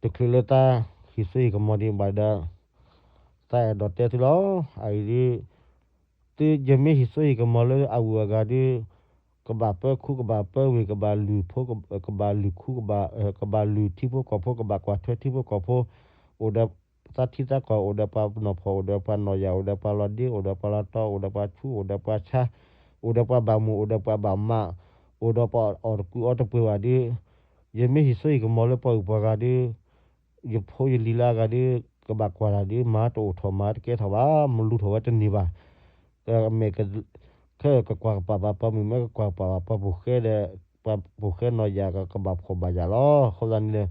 တချုးလၢသးဟံးစိဟံးကမီၤဒံးဘၣ်ဒီး သးအဲၣ်ဒိးတဲသုလီၤ အအံၤဒုး သုယမ့ၢ်ဟံးစိဟံးကမီၤလၢအဝုၢ်အဂၤဒုး ကဘၣ်ပၢခူကဘၣ်ပၢဝ့ၢ် ကဘၣ်လုၢ်ဖိ ကဘၣ်လုၢ်ခူ ကဘၣ်လုၢ်ထံဖိကီၢ်ဖိ ကဘၣ်ကွၢ်ထွဲထံဖိကီၢ်ဖိ အိၣ်ဒီးသးထံသးကီၢ် အိၣ်ဒီးပှၤနီၢ်ဖှီၣ် အိၣ်ဒီးပှၤနီၢ်ယၢ် အိၣ်ဒီးပှၤလီၤဒ့ အိၣ်ဒီးပှၤလီၤတီ အိၣ်ဒီးပှၤဆူ အိၣ်ဒီးပှၤဆါ အိၣ်ဒီးပှၤဘၣ်မုာ် အိၣ်ဒီးပှၤဘၣ်မး အိၣ်ဒီးပှၤအီၣ်တကူအီတပှဲၤဘၣ်ဒုး ယမ့ၢ်ဟံးစိဟံးကမီၤလၢပှၤအုၣ်ပှၤဂၤဒုး ယဖိယလံၤလၢအဂၤဒုး ကဘၣ်ကွၢ်တၢ်ဒုး မၤတအိၣ်ထီၣ်မၤတကဲထီၣ်ဘၣ် မလူၤထီၣ်ဝဲတန့ၢ်ဘၣ် မဲာ်က ခဲအံၤကကွၢ်ကပာ်ဘၣ်ပှၤမုၣ်မဲ ကကွၢ်ကပာ်ဘၣ်ပှၤပိာ်ဃဲဒီး ပှၤပိာ်ဃဲနီၢ်ယၤကဘၣ်ဖှီၣ်ဘၣ်ယာ်လီၤ. အဃိသတးန့ၣ်ဒီး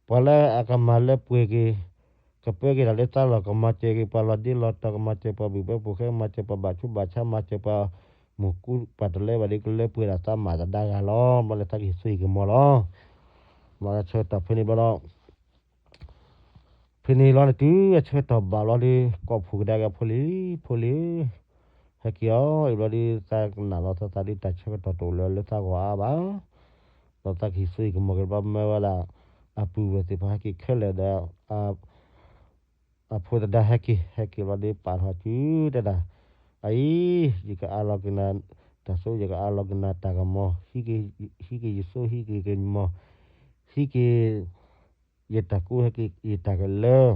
ပှၤလၢအကမၤလၢပှဲၤက့ၤ ကပၢက့ၤတၢ်လၢသးလီၢ် ကမၤစၢၤက့ၤပှၤလီၤဒ့လီၤတီၤ ကမၤစၢၤပှၤဘုၣ်ဘၢပိာ်ဃဲ ကမၤစၢၤပှၤဘၣ်ဆူးဘၣ်ဆါ မၤစၢၤပှၤမိၢ်ကူပှၤတလဲဘၣ်ဒီး ကလၢပှဲၤဒၣ်သးမၤသဒါဂၤလီၤ. ဘျီလၢသးကဟ့ၣ်ဆူဟ့ၣ်ကမီၤလီၤ. ဘျီလၢဆၢကတီၢ်ဖဲန့ၣ်ဘျီဒီး ဖဲန့ၣ်လီၤန့ၣ်တုၤအဆၢကတီၢ်ဘၣ်ဘျီဒီး ကိးဖှိၣ်ကဒါက့ၤ ဖိလံၤ, ဖိလံၤဧၢ, ဟဲက့ၤအီၤ, အံၤဘျီဒီး သးကနၣ်လီၤသးသးဒီး တၢ်ဆၢကတီၢ်တအိၣ်လၢလၢသးဂီၢ်အါဘၣ်. ဒီးသးကဟ့ၣ်စိဟ့ၣ်ကမီၤက့ၤဘျီ မၢဝဲဒၣ် အပုၢ်ဝဲၢ်သ့ၣ်တဖၣ်ဟဲက့ၤခဲလၢာ်ဒီး အဖိသဒါဟဲက့ၤ, ဟဲက့ၤဘျီဒီး ပာ်ထီၣ်စုတဲဒၣ်, အအံၤ ယကအးလီၤက့ၤနၤတၢ်စိ ယကအးလီၤက့ၤနၤတၢ်ကမီၤ, ဟံးက့ၤယစိ ဟံးက့ၤကမီၤ, ဟံးက့ၤ ယတၢ်ကူ ဟဲက့ၤယတၢ်ကလၢာ်,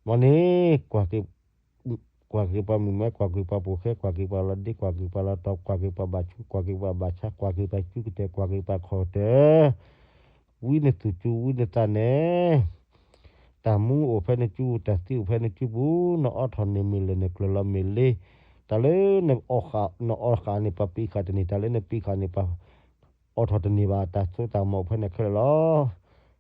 မ်န့ၣ် ကွၢ်က့ၤပှၤမုၣ်မဲ ကွၢ်က့ၤပှၤပိာ်ဃဲ ကွၢ်က့ၤပှၤလီၤဒ့ ကွၢ်က့ၤပှၤလီၤတီၤ ကွၢ်က့ၤပှၤဘၣ်ဆူး ကွၢ်က့ၤပှၤဘၣ်ဆါ ကွၢ်က့ၤပှၤစုကတၢၢ် ကွၢ်က့ၤပှၤခီၣ်ကတၢၢ်, ဝံနသူၣ်စူၤ ဝံနသးနဲၣ် တၢ်မူအိၣ်ဖဲနစုပူၤ တၢ်သံအိၣ်ဖဲနစုပူၤ, နအိးထီၣ်န့ၢ်မ့ၢ်လၢာ် နကျၢၤလီၤမ့ၢ်လ့, တၢ်လၢနအိးဃာ်န့ၣ် ပှၤပံးဃာ်တန့ၢ်, တၢ်လၢနပံးဃာ်န့ၣ် ပှၤအိးထီၣ်တန့ၢ်ဘၣ်, တၢ်စိတၢ်ကမီၤအိၣ်ဖဲနၤခဲလၢာ်လီၤ.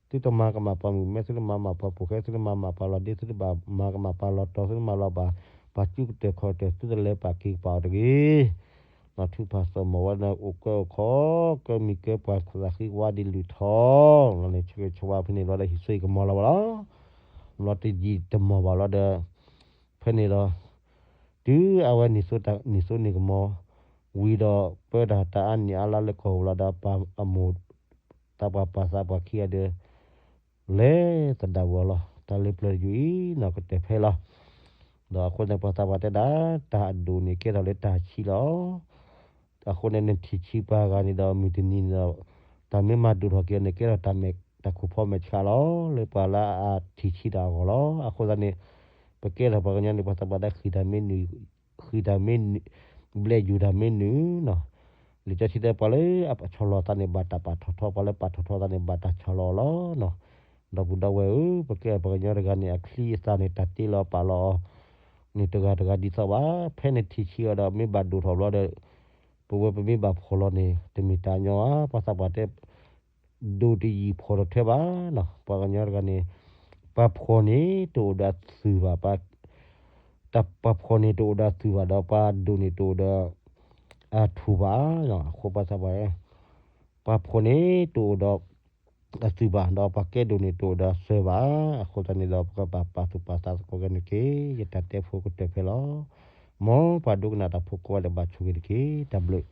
သုတမၤကမၣ်ပှၤမုၣ်မဲ သုတမၤမၤပှၤပိာ်ဃဲ သုတမၤမၤပှၤလီၤဒ့ သုတဘၣ်မၤကမၣ်ပှၤလီၤတီၤ သုတမၤလီၤဘၣ် ပှၤစုကတၢၢ်ခီၣ်ကတၢၢ် သုတလဲၤပာ်က့ၤကပာ်အီၤတဂ့ၤ နီၢ်ထူဖးသီၣ်မီၢ်ဝဲဒၣ်အိၣ်ကၢအိၣ်ခီ ကၢမံၤကၢပှၢ်သးဃံဝါဒံးလုၢ်ထီၣ် လီၤန့ၣ် ဆၢဂ့ၤဆၢဝါဖဲန့ၣ်လီၤဒီး ဟ့ၣ်စိဟ့ၣ်ကမီၤလီၤဘၣ်လီၤ. လီၤတယံာ်တမီၢ်ဘၣ်လီၤဒီး ဖဲန့ၣ်ဒီး တုၤအဝဲန့ၣ်စိန့ၢ်ကမီၤဝံၤဒီး ပၢတၢ်တၢ်အါနံၣ်အါလါလၢကီၢ်ပူၤလီၤဒီး ပှၤအမိၢ် သးပှၢ်ပၢ်သးပှၢ်ခံဂၤဒီး လဲၤသဒၣ်ဝံၤအီၤလီၤ. တၢ်လၢပျၢၤတယုၢ်အံၤ နီၢ်ကတၢၢ်ဖဲလီၤ. ဒီးအဃိန့ၣ် ပှၤသးပှၢ်တဲဒၣ် တၢ်အဒိၣ်န့ၣ်ကဲထီၣ်လၢတၢ်ဆံးလီၤ. အဃိန့ၣ် နထံၣ်ဆံးပှၤဂၤန့ၣ်ဒီး မုၢ်တနံၤန့ၣ်ဒီး တၢ်မ့ၢ်မၤဒိၣ်ထီၣ်က့ၤအီၤန့ၣ် ကဲထီၣ်တၢ်မဲာ်တၢ်ခိၣ်ဖီမဲာ်ဆှးလီၤ. လၢပှၤလၢအထံၣ်ဆံးတၢ်အဂီၢ်လီၤ. အဃိသတးန့ၣ် ပကဲထီၣ်ပှၤကညီန့ၣ် ပှၤသးပှၢ်တဲဃံၢ်တၢ်မ့ၢ်နုာ် ဃံၢ်တၢ်မ့ၢ်နုာ် ဘျဲးယူၤတၢ်မ့ၢ်နုာ်နီၤ. လံာ်စီဆှံတဲ ပှၤလၢအဆီၣ်လီၤသးန့ၣ် ဘၣ်တၢ်ပာ်ထီၣ်ထီ, ပှၤလၢပာ်ထီၣ်ထီသးန့ၣ် ဘၣ်တၢ်ဆီၣ်လီၤအီၤလီၤနီၤ. ဒီပုၢ်ဒီဝဲၢ်ဧၢ, ပကဲပှၤကညီတဂၤန့ၣ် အချံအသၣ်န့ၣ် တၢ်တ့လီၤပာ်လီၤအီၤန့ၣ် တဂၤတဂၤဒ်သိးဘၣ်. ဖဲနထံၣ်ဆံးအီၤဒီး မ့ၢ်ဘၣ်ဒိၣ်ထီၣ်ဘျီဒီး ပဝဲပမ့ၢ်ဘၣ်ဖှီၣ်လီၤန့ၣ် တမ့ၢ်တၢ်ညီဧါ. ပှၤသးပှၢ်တဲ ဒိၣ်တယံာ်ဖှီၣ်တထၢဘၣ်နီၤ. ပှၤကညီတဂၤန့ၣ် ပှၤဖှီၣ်န့ၣ်တအိၣ်ဒီးအသုးဘၣ်, ပှၤဖှီၣ်န့ၣ်တအိၣ်ဒီးအသုးဘၣ်ဒီး ပှၤဒိၣ်န့ၣ်တအိၣ်ဒီးအထူၣ်ဘၣ်. အဃိပှၤသးပှၢ် ပှၤဖှီၣ်န့ၣ်တအိၣ်ဒီးအသုးဘၣ်, ဒီးပှၤကဲဒိၣ်န့ၣ်တအိၣ်ဒီးအစၢၤဘၣ်. အဃိသတးန့ၣ်ဒီး ပကဘၣ်ပာ်သူၣ်ပာ်သးသကိးက့ၤန့ၣ်တက့ၢ်. ယတၢ်တဲဖိကတၢၢ်ဖဲလီၤ. မ်ပှၤဒိကနၣ်တၢ်ဖိကိးဂၤဒဲးဘၣ်ဆိၣ်ဂ့ၤတက့ၢ်. တၢ်ဘျုး